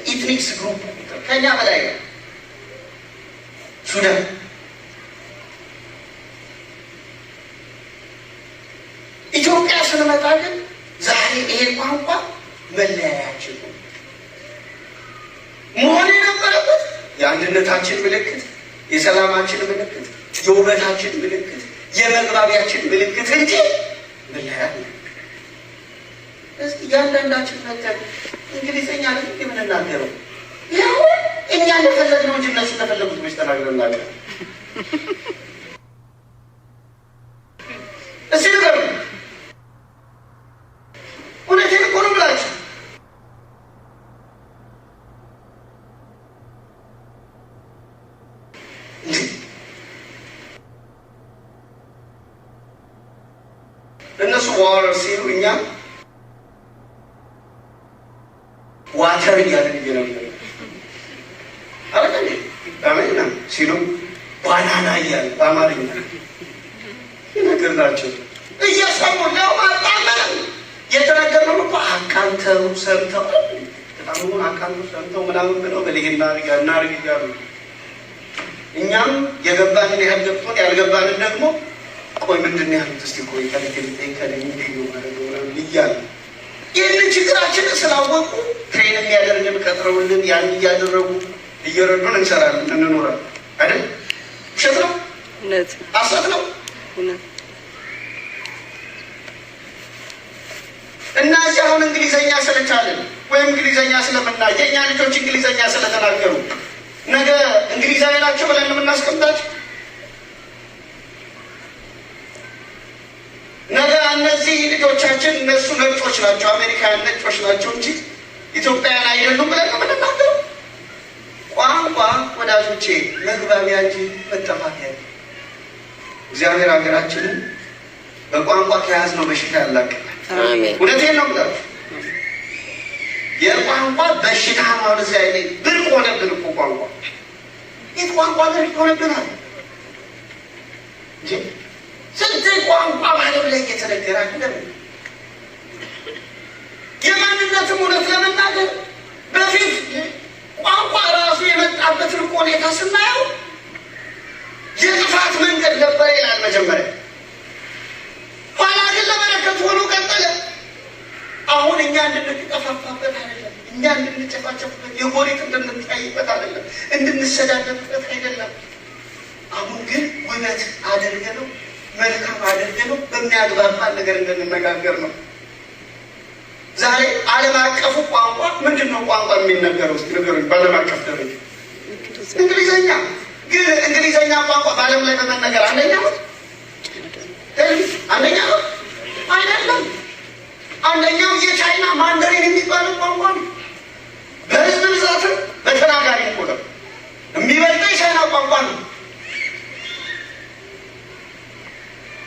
Speaker 1: ethnics group ከኛ በላይ ነው ሱዳን። ኢትዮጵያ ስንመጣ ግን ዛሬ ይሄ ቋንቋ መለያያችን ነው መሆን የነበረበት የአንድነታችን ምልክት፣ የሰላማችን ምልክት፣ የውበታችን ምልክት፣ የመግባቢያችን ምልክት እንጂ መለያ ነው። እስቲ እያንዳንዳችን መተን እንግሊዘኛ ነው የምንናገረው? ያው እኛ እንደፈለግነው እንጂ እነሱ እንደፈለጉት መች ተናግረን እናውቃለን? እስቲ ንገሩኝ። እውነቴን እኮ ነው የምላችሁ። እነሱ water ሲሉ እኛ water እያለን እየነበር አረቀ አሜን ሲሉ banana እያለ በአማርኛ የነገርናቸው እየሰሙ ነው። አጣመንም የተነገርነው እኮ አቃንተው ሰምተው በጣም አቃንተው ሰምተው ምናምን ብለው በልህ እናርግ እናርግ እያሉ እኛም የገባንን ያህል ገብቶን ያልገባንን ደግሞ ቆይ ምንድን ነው ያሉት እስቲ ቆይ ከልክ ከልክ እንዲህ ነው ማለት ነው እያሉ ይህንን ችግራችንን ስላወቁ train የሚያደርግን ቀጥረውልን ያን እያደረጉ እየረዱን እንሰራለን እንኖራለን። አይደል? ውሸት ነው?
Speaker 2: እውነት
Speaker 1: ሐሰት ነው?
Speaker 2: እውነት።
Speaker 1: እና እዚህ አሁን እንግሊዘኛ ስለቻልን ወይም እንግሊዘኛ ስለምና የእኛ ልጆች እንግሊዘኛ ስለተናገሩ ነገ እንግሊዛዊ ናቸው ብለን የምናስቀምጣቸው ነገ እነዚህ ልጆቻችን እነሱ ነጮች ናቸው፣ አሜሪካውያን ነጮች ናቸው እንጂ ኢትዮጵያውያን አይደሉም ብለን ነው የምንናገረው። ቋንቋ ወዳጆቼ መግባቢያ እንጂ መጠፋፊያ አይደለም። እግዚአብሔር ሀገራችንን በቋንቋ ከያዝነው በሽታ ያላቅቃል።
Speaker 2: አሜን።
Speaker 1: እውነቴን ነው የምላችሁ። የቋንቋ በሽታ ነው። እዚያ ላይ ብርቅ ሆነብን እኮ ቋንቋ። የት ቋንቋ ብርቅ ሆነብናል እንጂ ስንት ቋንቋ በዓለም ላይ እየተነገረ አይደለም። የማንነትም እውነት ለመናገር በፊት ቋንቋ ራሱ የመጣበትን እኮ ሁኔታ ስናየው የጥፋት መንገድ ነበረ ይላል መጀመሪያ። ኋላ ግን ለበረከት ሆኖ ቀጠለ። አሁን እኛ እንድንጠፋፋበት አይደለም፣ እኛ እንድንጨፋጨፍበት፣ የጎሪጥ እንድንታይበት አይደለም፣ እንድንሰዳደብበት አይደለም። አሁን ግን ውበት አድርገነው መልካም አድርገነው በሚያግባባን ነገር እንድንነጋገር ነው። ዛሬ ዓለም አቀፉ ቋንቋ ምንድን ነው? ቋንቋ የሚነገረው እስኪ ንገሩኝ። በዓለም አቀፍ ደረጃ እንግሊዘኛ። ግን እንግሊዘኛ ቋንቋ በዓለም ላይ በመነገር አንደኛ ነው? አንደኛ ነው አይደለም። አንደኛው የቻይና ማንደሪን የሚባለው ቋንቋ ነው። በህዝብ ብዛትም በተናጋሪ ቁጥር የሚበልጠው የቻይና ቋንቋ ነው።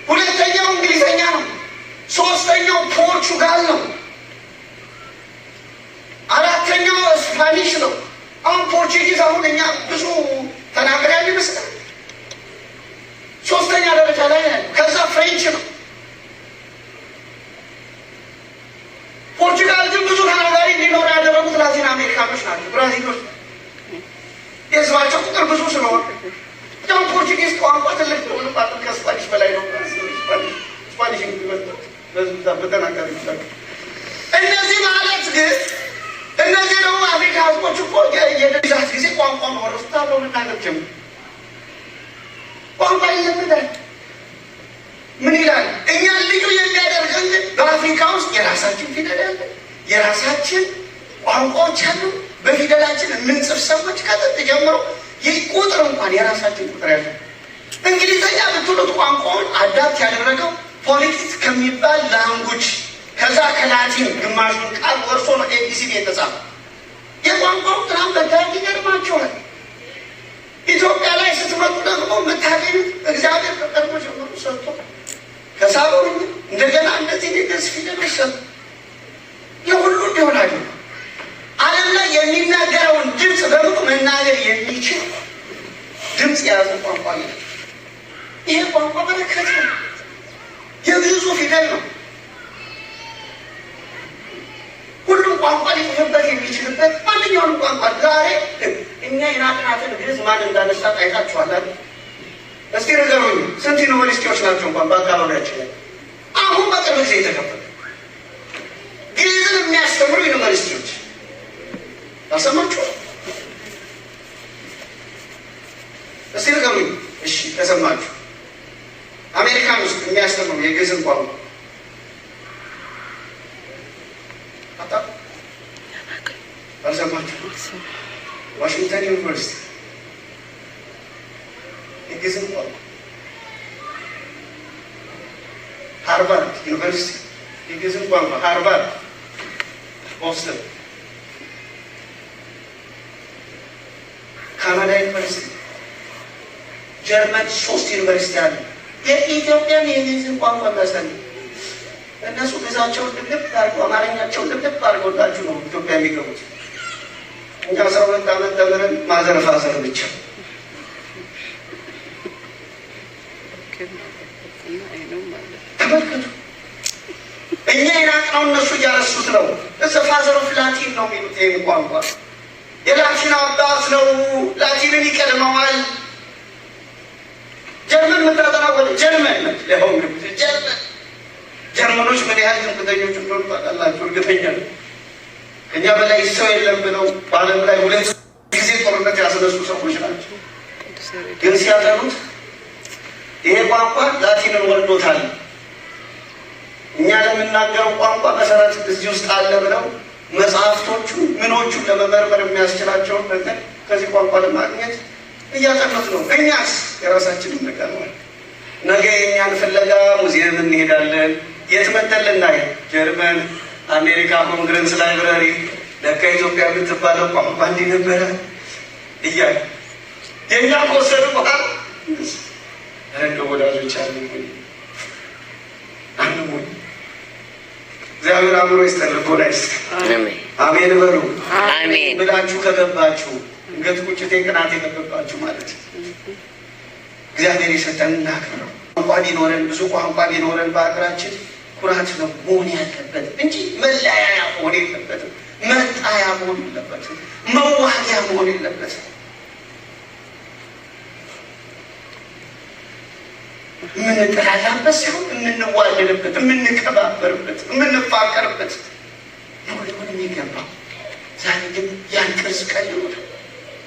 Speaker 1: ሁለተኛው እንግሊዘኛ ነው። ሶስተኛው ፖርቹጋል ነው። አራተኛው Spanish ነው። አሁን Portuguese አሁን እኛ ብዙ ተናገር ያለ ይመስላል። ሶስተኛ ደረጃ ላይ ያለ፣ ከዛ French ነው። ፖርቹጋል ግን ብዙ ተናጋሪ እንዲኖር ያደረጉት ላቲን አሜሪካኖች ናቸው፣ ብራዚሎች። የህዝባቸው ቁጥር ብዙ ስለሆነ ያው Portuguese ቋንቋ ትልቅ ነው፣ ከ Spanish በላይ ነው። Spanish የሚበልጠው በህዝብ ብዛት በተናጋሪ ብዛት። እነዚህ ማለት ግን እነዚህ ደግሞ አፍሪካ ህዝቦች እኮ የግዛት ጊዜ ቋንቋ መወረሱት አብረው መናገር ጀመሩ። ቋንቋ ይለመዳል። ምን ይላል? እኛን ልዩ የሚያደርገን ግን በአፍሪካ ውስጥ የራሳችን ፊደል ያለ የራሳችን ቋንቋዎች አሉ። በፊደላችን የምንጽፍ ሰዎች ከጥንት ጀምሮ ይህ ቁጥር እንኳን የራሳችን ቁጥር ያለ። እንግሊዘኛ ብትሉት ቋንቋውን adapt ያደረገው phonetics ከሚባል language ከዛ ከላቲን ግማሹን ቃል ወርሶ ነው ABCD የተጻፈ። የቋንቋው ጥናት በታሪክ ይገርማቸዋል። ኢትዮጵያ ላይ ስትመጡ ደግሞ የምታገኙት እግዚአብሔር ከቀድሞ ጀምሮ ሰጥቶ ከሳበሩኝ እንደገና እነዚህ የግዕዝ ፊደሎች ሰጡ። የሁሉ እንዲሆን አለ። ዓለም ላይ የሚናገረውን ድምፅ በሙሉ መናገር የሚችል ድምፅ የያዘ ቋንቋ ነው። ይሄ ቋንቋ በረከት ነው። የግዕዙ ፊደል ነው። ሁሉም ቋንቋ ሊጽፍበት የሚችልበት ማንኛውንም ቋንቋ ዛሬ እኛ የናቅናትን ግዕዝ ማን እንዳነሳት አይታችኋል አይደል? እስቲ ንገሩኝ፣ ስንት ዩኒቨርሲቲዎች ናቸው እንኳን በአካባቢያችን ላይ አሁን በቅርብ ጊዜ የተከፈቱ ግዕዝን የሚያስተምሩ ዩኒቨርሲቲዎች አልሰማችሁም? እስቲ ንገሩኝ። እሺ ከሰማችሁ አሜሪካን ውስጥ የሚያስተምሩ የግዕዝን ቋንቋ አታውቁም? አልሰማችሁ? ዋሽንግተን ዩኒቨርሲቲ የግዕዝን ቋንቋ፣ ሃርቫርድ ዩኒቨርሲቲ የግዕዝን ቋንቋ፣ ሃርቫርድ፣ ቦስተን፣ ካናዳ ዩኒቨርሲቲ፣ ጀርመን 3 ዩኒቨርሲቲ አለ። የኢትዮጵያን የግዕዝን ቋንቋ የሚያስተምሩ። እነሱ ግዕዛቸውን ልብልብ አድርገው አማርኛቸውን ልብልብ አድርገውላችሁ ነው ኢትዮጵያ የሚገቡት። እኛ 12 ዓመት ተምረን mother father ብቻ። ተመልከቱ፣ እኛ የናቅነው እነሱ እያረሱት ነው። እዛ father of Latin ነው የሚሉት ይህን ቋንቋ፣ የላቲን አባት ነው። ላቲንን ይቀድመዋል። ጀርመን የምታጠና ወደ ጀርመን ጀርመን ጀርመኖች ምን ያህል ትምክህተኞች እንደሆኑ ታውቃላችሁ? እርግጠኛ ነው። ከእኛ በላይ ሰው የለም ብለው በዓለም ላይ 2 ጊዜ ጦርነት ያስነሱ ሰዎች ናቸው። ግን ሲያጠኑት ይሄ ቋንቋ ላቲንን ወልዶታል፣ እኛ ለምናገረው ቋንቋ መሰረት እዚህ ውስጥ አለ ብለው መጽሐፍቶቹ ምኖቹን ለመመርመር የሚያስችላቸውን ነገር ከዚህ ቋንቋ ለማግኘት እያጠኑት ነው። እኛስ የራሳችንን እንቀርባለን። ነገ የእኛን ፍለጋ ሙዚየም እንሄዳለን። የት መተን ልናይ? ጀርመን፣ አሜሪካ Congress Library። ለካ ኢትዮጵያ የምትባለው ቋንቋ እንዲህ ነበረ እያለ የእኛ ከወሰዱ በኋላ እንደው ወዳጆች አንሞኝ አንሞኝ። እግዚአብሔር አእምሮ ይስጠን፣ ልቦና ይስጠን። አሜን በሉ።
Speaker 2: አሜን
Speaker 1: ብላችሁ ከገባችሁ እንገት ቁጭቴ ቅናቴ ከገባችሁ ማለት እግዚአብሔር የሰጠን እናክብረው። ቋንቋ ቢኖረን ብዙ ቋንቋ ቢኖረን በሀገራችን ኩራት ነው መሆን ያለበት እንጂ መለያያ መሆን የለበትም። መጣያ መሆን የለበትም። መዋጊያ መሆን የለበትም። የምንጠላላበት ሳይሆን የምንዋደድበት፣ የምንከባበርበት፣ የምንፋቀርበት ነው ሊሆን የሚገባው። ዛሬ ግን ያን ቅርጽ ቀይሮታል።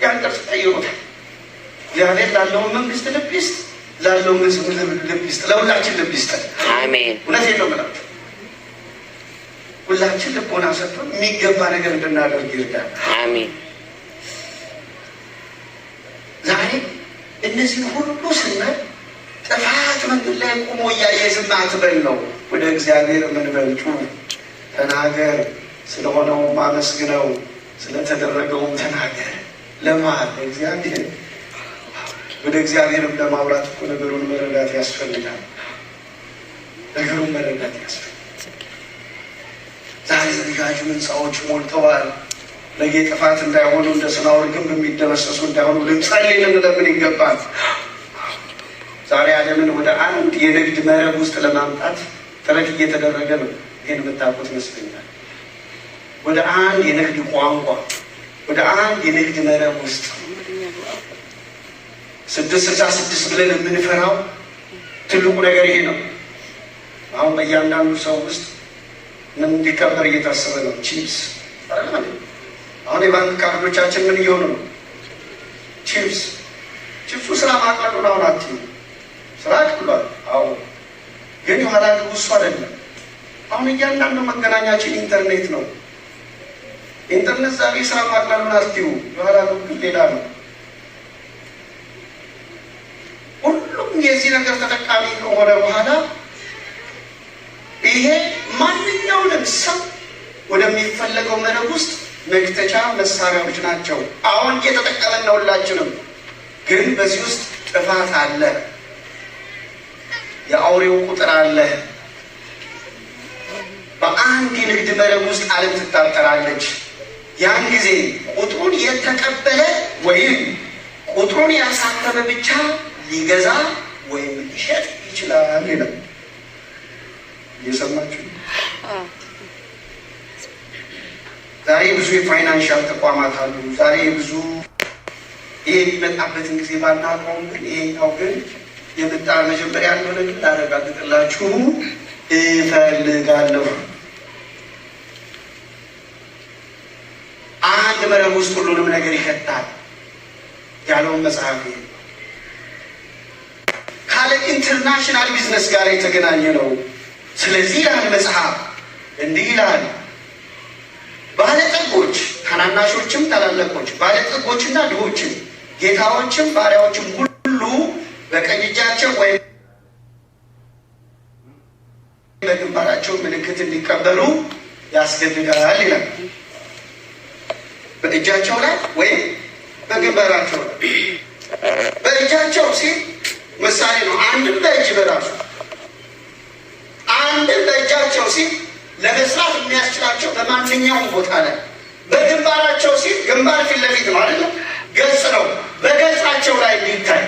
Speaker 1: ያን ቅርጽ ቀይሮታል። እግዚአብሔር ላለውን መንግስት ልብ ይስጥ፣ ላለውን ህዝብ ልብ ይስጥ፣ ለሁላችን ልብ ይስጥ።
Speaker 2: አሜን።
Speaker 1: እውነቴን ነው የምላችሁ። ሁላችን ልቦና ሰጥቶን የሚገባ ነገር እንድናደርግ ይርዳል።
Speaker 2: አሜን።
Speaker 1: ዛሬ እነዚህን ሁሉ ስናይ ጥፋት መንገድ ላይ ቆሞ እያየ ዝም አትበል ነው። ወደ እግዚአብሔር ምንበልጩ ተናገር፣ ስለሆነውም አመስግነው፣ ስለተደረገውም ተናገር። ለማን? ለእግዚአብሔር። ወደ እግዚአብሔርም ለማውራት እኮ ነገሩን መረዳት ያስፈልጋል። ነገሩን መረዳት ያስፈልጋል። ዛሬ ረዣዥም ህንፃዎች ሞልተዋል። ነገ ጥፋት እንዳይሆኑ እንደ ሰናዖር ግንብ የሚደመሰሱ እንዳይሆኑ ልንጸልይ ልንለምን ይገባል። ዛሬ ዓለምን ወደ አንድ የንግድ መረብ ውስጥ ለማምጣት ጥረት እየተደረገ ነው። ይህን የምታውቁት ይመስለኛል። ወደ አንድ የንግድ ቋንቋ፣ ወደ አንድ የንግድ መረብ ውስጥ 666 ብለን የምንፈራው ትልቁ ነገር ይሄ ነው። አሁን በእያንዳንዱ ሰው ውስጥ ምን እንዲከበር እየታሰበ ነው? ቺፕስ። አሁን የባንክ ካርዶቻችን ምን እየሆኑ ነው? ቺፕስ። ቺፕሱ ስራ ማቅለሉን አሁን አትዩ። ስራ አቅሏል። አዎ፣ ግን የኋላ ግቡ እሱ አይደለም። አሁን እያንዳንዱ መገናኛችን ኢንተርኔት ነው። ኢንተርኔት ዛሬ ስራ ማቅለሉን አትዩ። የኋላ ግቡ ግን ሌላ ነው። ሁሉም የዚህ ነገር ተጠቃሚ ከሆነ በኋላ ይሄ ማንኛውንም ሰው ወደሚፈለገው መረብ ውስጥ መክተቻ መሳሪያዎች ናቸው። አሁን እየተጠቀመን ነው ሁላችንም። ግን በዚህ ውስጥ ጥፋት አለ። የአውሬው ቁጥር አለ። በአንድ የንግድ መረብ ውስጥ ዓለም ትታጠራለች። ያን ጊዜ ቁጥሩን የተቀበለ ወይም ቁጥሩን ያሳተመ ብቻ ሊገዛ ወይም ሊሸጥ ይችላል ይላል። እየሰማችሁ? ዛሬ ብዙ የ financial ተቋማት አሉ። ዛሬ ብዙ ይሄ የሚመጣበትን ጊዜ ባናውቀውም ግን ይሄኛው ግን የመጣ መጀመሪያ እንደሆነ ግን ላረጋግጥላችሁ እፈልጋለሁ። አንድ መረብ ውስጥ ሁሉንም ነገር ይከታል ያለውን መጽሐፍ ይሄ ነው። ከዓለም international business ጋር የተገናኘ ነው። ስለዚህ ይላል መጽሐፍ እንዲህ ይላል፣ ባለጠጎች ታናናሾችም ታላላቆች፣ ባለጠጎችና ድሆችም፣ ጌታዎችም ባሪያዎችም ሁሉ በቀኝ እጃቸው ወይም በግንባራቸው ምልክት እንዲቀበሉ ያስገድዳል ይላል። በእጃቸው ላይ ወይም በግንባራቸው ላይ። በእጃቸው ሲል ምሳሌ ነው። አንድም በእጅ በራሱ አንድም በእጃቸው ሲል ለመስራት የሚያስችላቸው በማንኛውም ቦታ ላይ፣ በግንባራቸው ሲል ግንባር ፊት ለፊት ነው አይደለም፣ ገጽ ነው። በገጻቸው ላይ እንዲታይ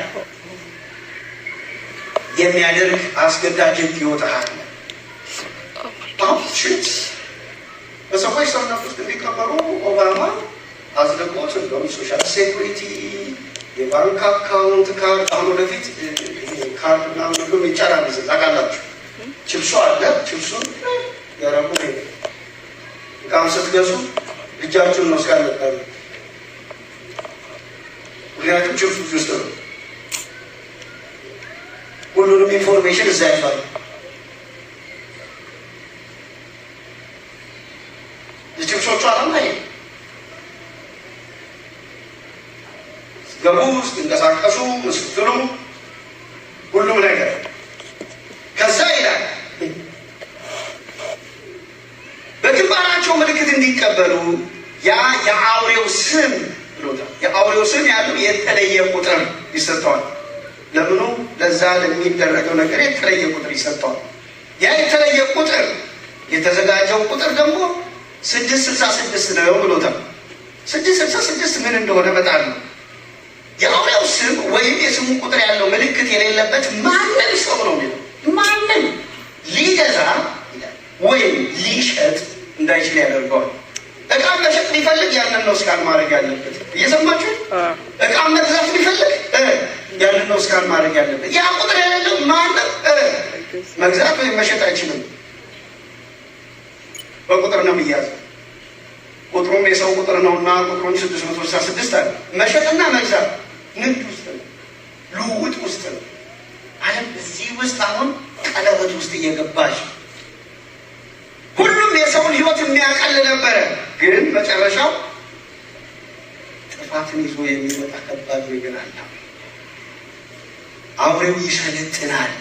Speaker 1: የሚያደርግ አስገዳጅ ሕግ ይወጣል። አሁን ቺፕስ በሰዎች ሰውነት ውስጥ እንዲቀበሩ ኦባማ አጽድቆት፣ እንደውም social security፣ የባንክ account ካርድ፣ አሁን ወደፊት ካርድ ምናምን ሁሉም ይቻላል። ታውቃላችሁ፣ ችፕሱ አለ። ችፕሱን ያረጉ እቃም ስትገዙ እጃችሁን ነው እስካለጣሉ። ምክንያቱም ችፕሱ ውስጥ ነው። ሁሉንም information እዛ ይዟል። የችፕሶቹ ዓላማ ይሄ ስትገቡ፣ ስትንቀሳቀሱ፣ ስትሉ ሁሉም ነገር። ከዛ ይላል በግንባራቸው ምልክት እንዲቀበሉ ያ የአውሬው ስም ብሎታል። የአውሬው ስም ያለው የተለየ ቁጥር ይሰጠዋል። ለምኑ? ለዛ ለሚደረገው ነገር የተለየ ቁጥር ይሰጠዋል። ያ የተለየ ቁጥር የተዘጋጀው ቁጥር ደግሞ 666 ነው ብሎታል። 666 ምን እንደሆነ በጣም ነው። የአውሬው ስም ወይም የስሙ ቁጥር ያለው ምልክት የሌለበት ማንም ሰው ነው የሚለው፣ ማንም ሊገዛ ወይም ሊሸጥ እንዳይችል ያደርገዋል። እቃ መሸጥ ቢፈልግ ያንን ነው scan ማድረግ ያለበት። እየሰማችሁ? እቃ መግዛት ቢፈልግ ያንን ነው scan ማድረግ ያለበት። ያ ቁጥር የሌለው ማንም መግዛት ወይም መሸጥ አይችልም። በቁጥር ነው የሚያዘው። ቁጥሩም የሰው ቁጥር ነውና ቁጥሩም 666 አለ። መሸጥና መግዛት ንግድ ውስጥ ነው፣ ልውውጥ ውስጥ ነው። ዓለም እዚህ ውስጥ አሁን ቀለበት ውስጥ እየገባች ሁሉም የሰውን ሕይወት የሚያቀል ነበረ። ግን መጨረሻው ጥፋትን ይዞ የሚመጣ ከባድ ነገር አለ። አውሬው ይሰለጥናል።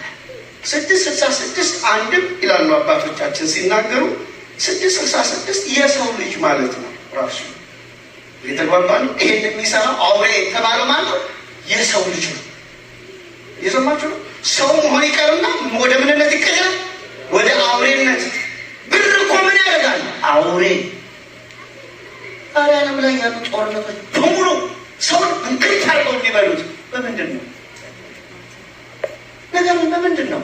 Speaker 1: 666 አንድም ይላሉ አባቶቻችን ሲናገሩ 666 የሰው ልጅ ማለት ነው ራሱ። የተግባባ ነው። ይሄን የሚሰራው አውሬ የተባለው ማለት ነው የሰው ልጅ ነው። እየሰማችሁ ነው። ሰው መሆን ይቀርና ወደ ምንነት ይቀየራል? ወደ አውሬነት። ብር እኮ ምን ያደርጋል? አውሬ። ዛሬ ዓለም ላይ ያሉ ጦርነቶች በሙሉ ሰውን እንክት አድርገው የሚበሉት በምንድን ነው? ነገሩ በምንድን ነው?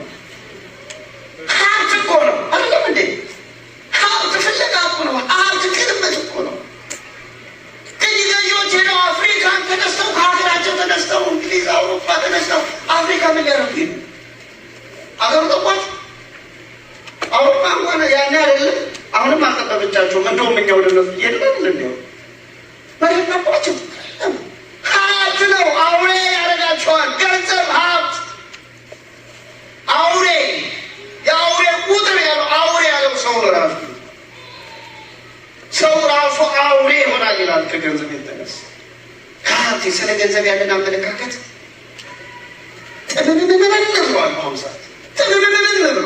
Speaker 1: ሀብት እኮ ነው። አይደለም እንዴ? ሀብት ፍለጋ እኮ ነው። ሀብት ቅርበት እኮ ነው። ቅኝ ገዢዎች ሄደው አፍሪካን ተነስተው ከሀገራቸው ተነስተው እንግሊዝ፣ አውሮፓ ተነስተው አፍሪካ ምን ሊያደርጉ ሄዱ? አገሩ ጠቋቸው። አውሮፓ እንኳን ያኔ አይደለም አሁንም አልጠበበቻቸውም። እንደውም እኛ ወደ እነሱ እየሄድን አይደል? እንዲያው መሬት ጠቋቸው። ሀብት ነው አውሬ ያደርጋቸዋል። ገንዘብ፣ ሀብት፣ አውሬ። የአውሬ ቁጥር ያለው አውሬ ያለው ሰው ነው ራሱ። ሰው ራሱ አውሬ ይሆናል ይላል ከገንዘብ የተነሳ። ከሀብት ስለ ገንዘብ ያለን አመለካከት ጥምምምምም ብሏል። በአሁኑ ሰዓት ጥምምምምም ብሎ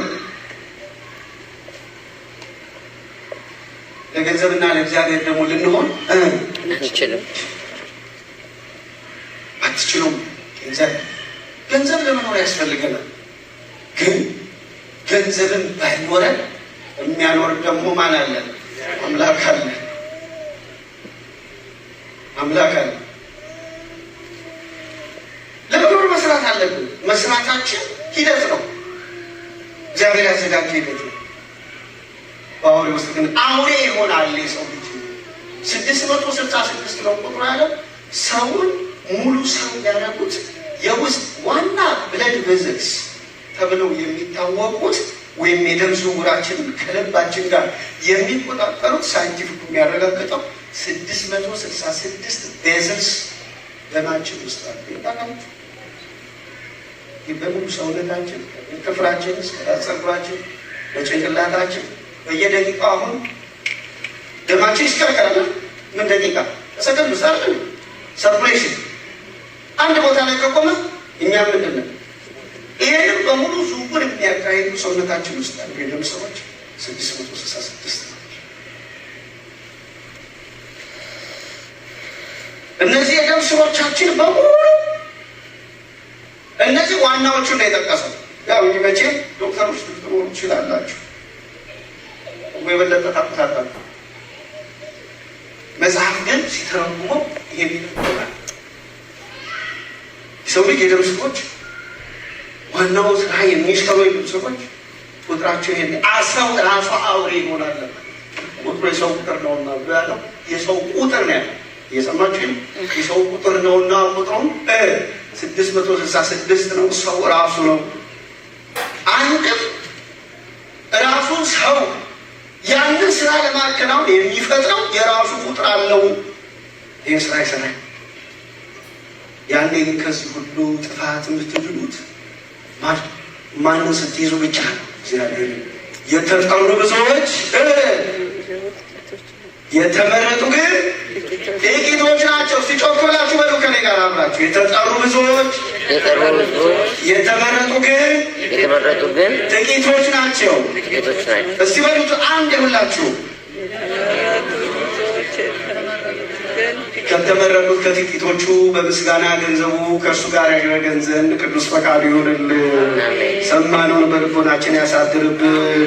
Speaker 1: ለገንዘብና ለእግዚአብሔር ደግሞ ልንሆን
Speaker 2: አንችልም።
Speaker 1: አትችሉም። ገንዘብ ገንዘብ ለመኖር ያስፈልገናል። ግን ገንዘብን ባይኖረን የሚያኖር ደግሞ ማን አለ? አምላክ አለ። አምላክ አለ። ለመኖር መስራት አለብን። መስራታችን ሂደት ነው። እግዚአብሔር ያዘጋጀ ሂደት ነው። በአውሬ ውስጥ ግን አውሬ ይሆናል የሰው ልጅ። 666 ነው ቁጥሩ ያለው። ሰውን ሙሉ ሰው ያደረጉት የውስጥ ዋና blood vessels ተብለው የሚታወቁት ወይም የደም ዝውውራችንን ከልባችን ጋር የሚቆጣጠሩት scientific የሚያረጋግጠው 666 vessels ደማችን ውስጥ አለ። ይታወቃል። በሙሉ ሰውነታችን ጥፍራችን እስከ ራስ ፀጉራችን በጭንቅላታችን በየደቂቃው አሁን ደማችን ይሽከረከራል። ምን ደቂቃ ሰከንድ ውስጥ አይደል? Circulation አንድ ቦታ ላይ ከቆመ እኛ ምንድን ነው? ይሄንም በሙሉ ዝውውር የሚያካሂዱ ሰውነታችን ውስጥ ያሉ የደም ስሮች 666 ናቸው። እነዚህ የደም ስሮቻችን በሙሉ እነዚህ ዋናዎቹ ነው የጠቀሰው። ያው እንጂ መቼም ዶክተሮች ልትኖሩ ትችላላችሁ፣ የበለጠ ታውቁታላችሁ። መጽሐፍ ግን ሲተረጉመው ይሄን ይላል። የሰው ልጅ የደም ስሮች ዋናው ስራ የሚሰሩ የደም ስሮች ቁጥራቸው ይሄን ሰው ራሱ አውሬ ይሆናል። ቁጥሩ የሰው ቁጥር ነውና ብሎ ያለው የሰው ቁጥር ነው ያለው። እየሰማችሁ የሰው ቁጥር ነውና ቁጥሩም 666 ነው። ሰው ራሱ ነው። አንድም ራሱ ሰው ያንን ስራ ለማከናወን የሚፈጥረው የራሱ ቁጥር አለው። ይህን ስራ ይሰራል። ያኔ ግን ከዚህ ሁሉ ጥፋት የምትድኑት ማንን ስትይዙ ብቻ ነው? እግዚአብሔር። የተጠሩ ብዙዎች የተመረጡ ግን ጥቂቶች ናቸው። እስቲ ጮክ ብላችሁ በሉ ከኔ ጋር አብራችሁ። የተጠሩ ብዙዎች የተመረጡ ግን ጥቂቶች ናቸው። እስቲ በሉት አንድ ሁላችሁ። ከተመረጡት ከጥቂቶቹ በምስጋና ገንዘቡ ከእርሱ ጋር ያደረገን ዘንድ ቅዱስ ፈቃዱ ይሁንልን። ሰማነውን በልቦናችን ያሳድርብን።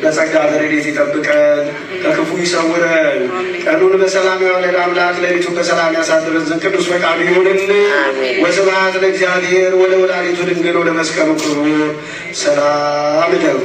Speaker 1: በጸጋ በረድኤት ይጠብቀን፣ ከክፉ ይሰውረን። ቀኑን በሰላም ያዋለን አምላክ ሌሊቱን በሰላም ያሳድረን ዘንድ ቅዱስ ፈቃዱ ይሁንልን። ወስብሐት ለእግዚአብሔር ወለወላዲቱ ድንግል ወለመስቀሉ ክቡር። ሰላም እደሩ።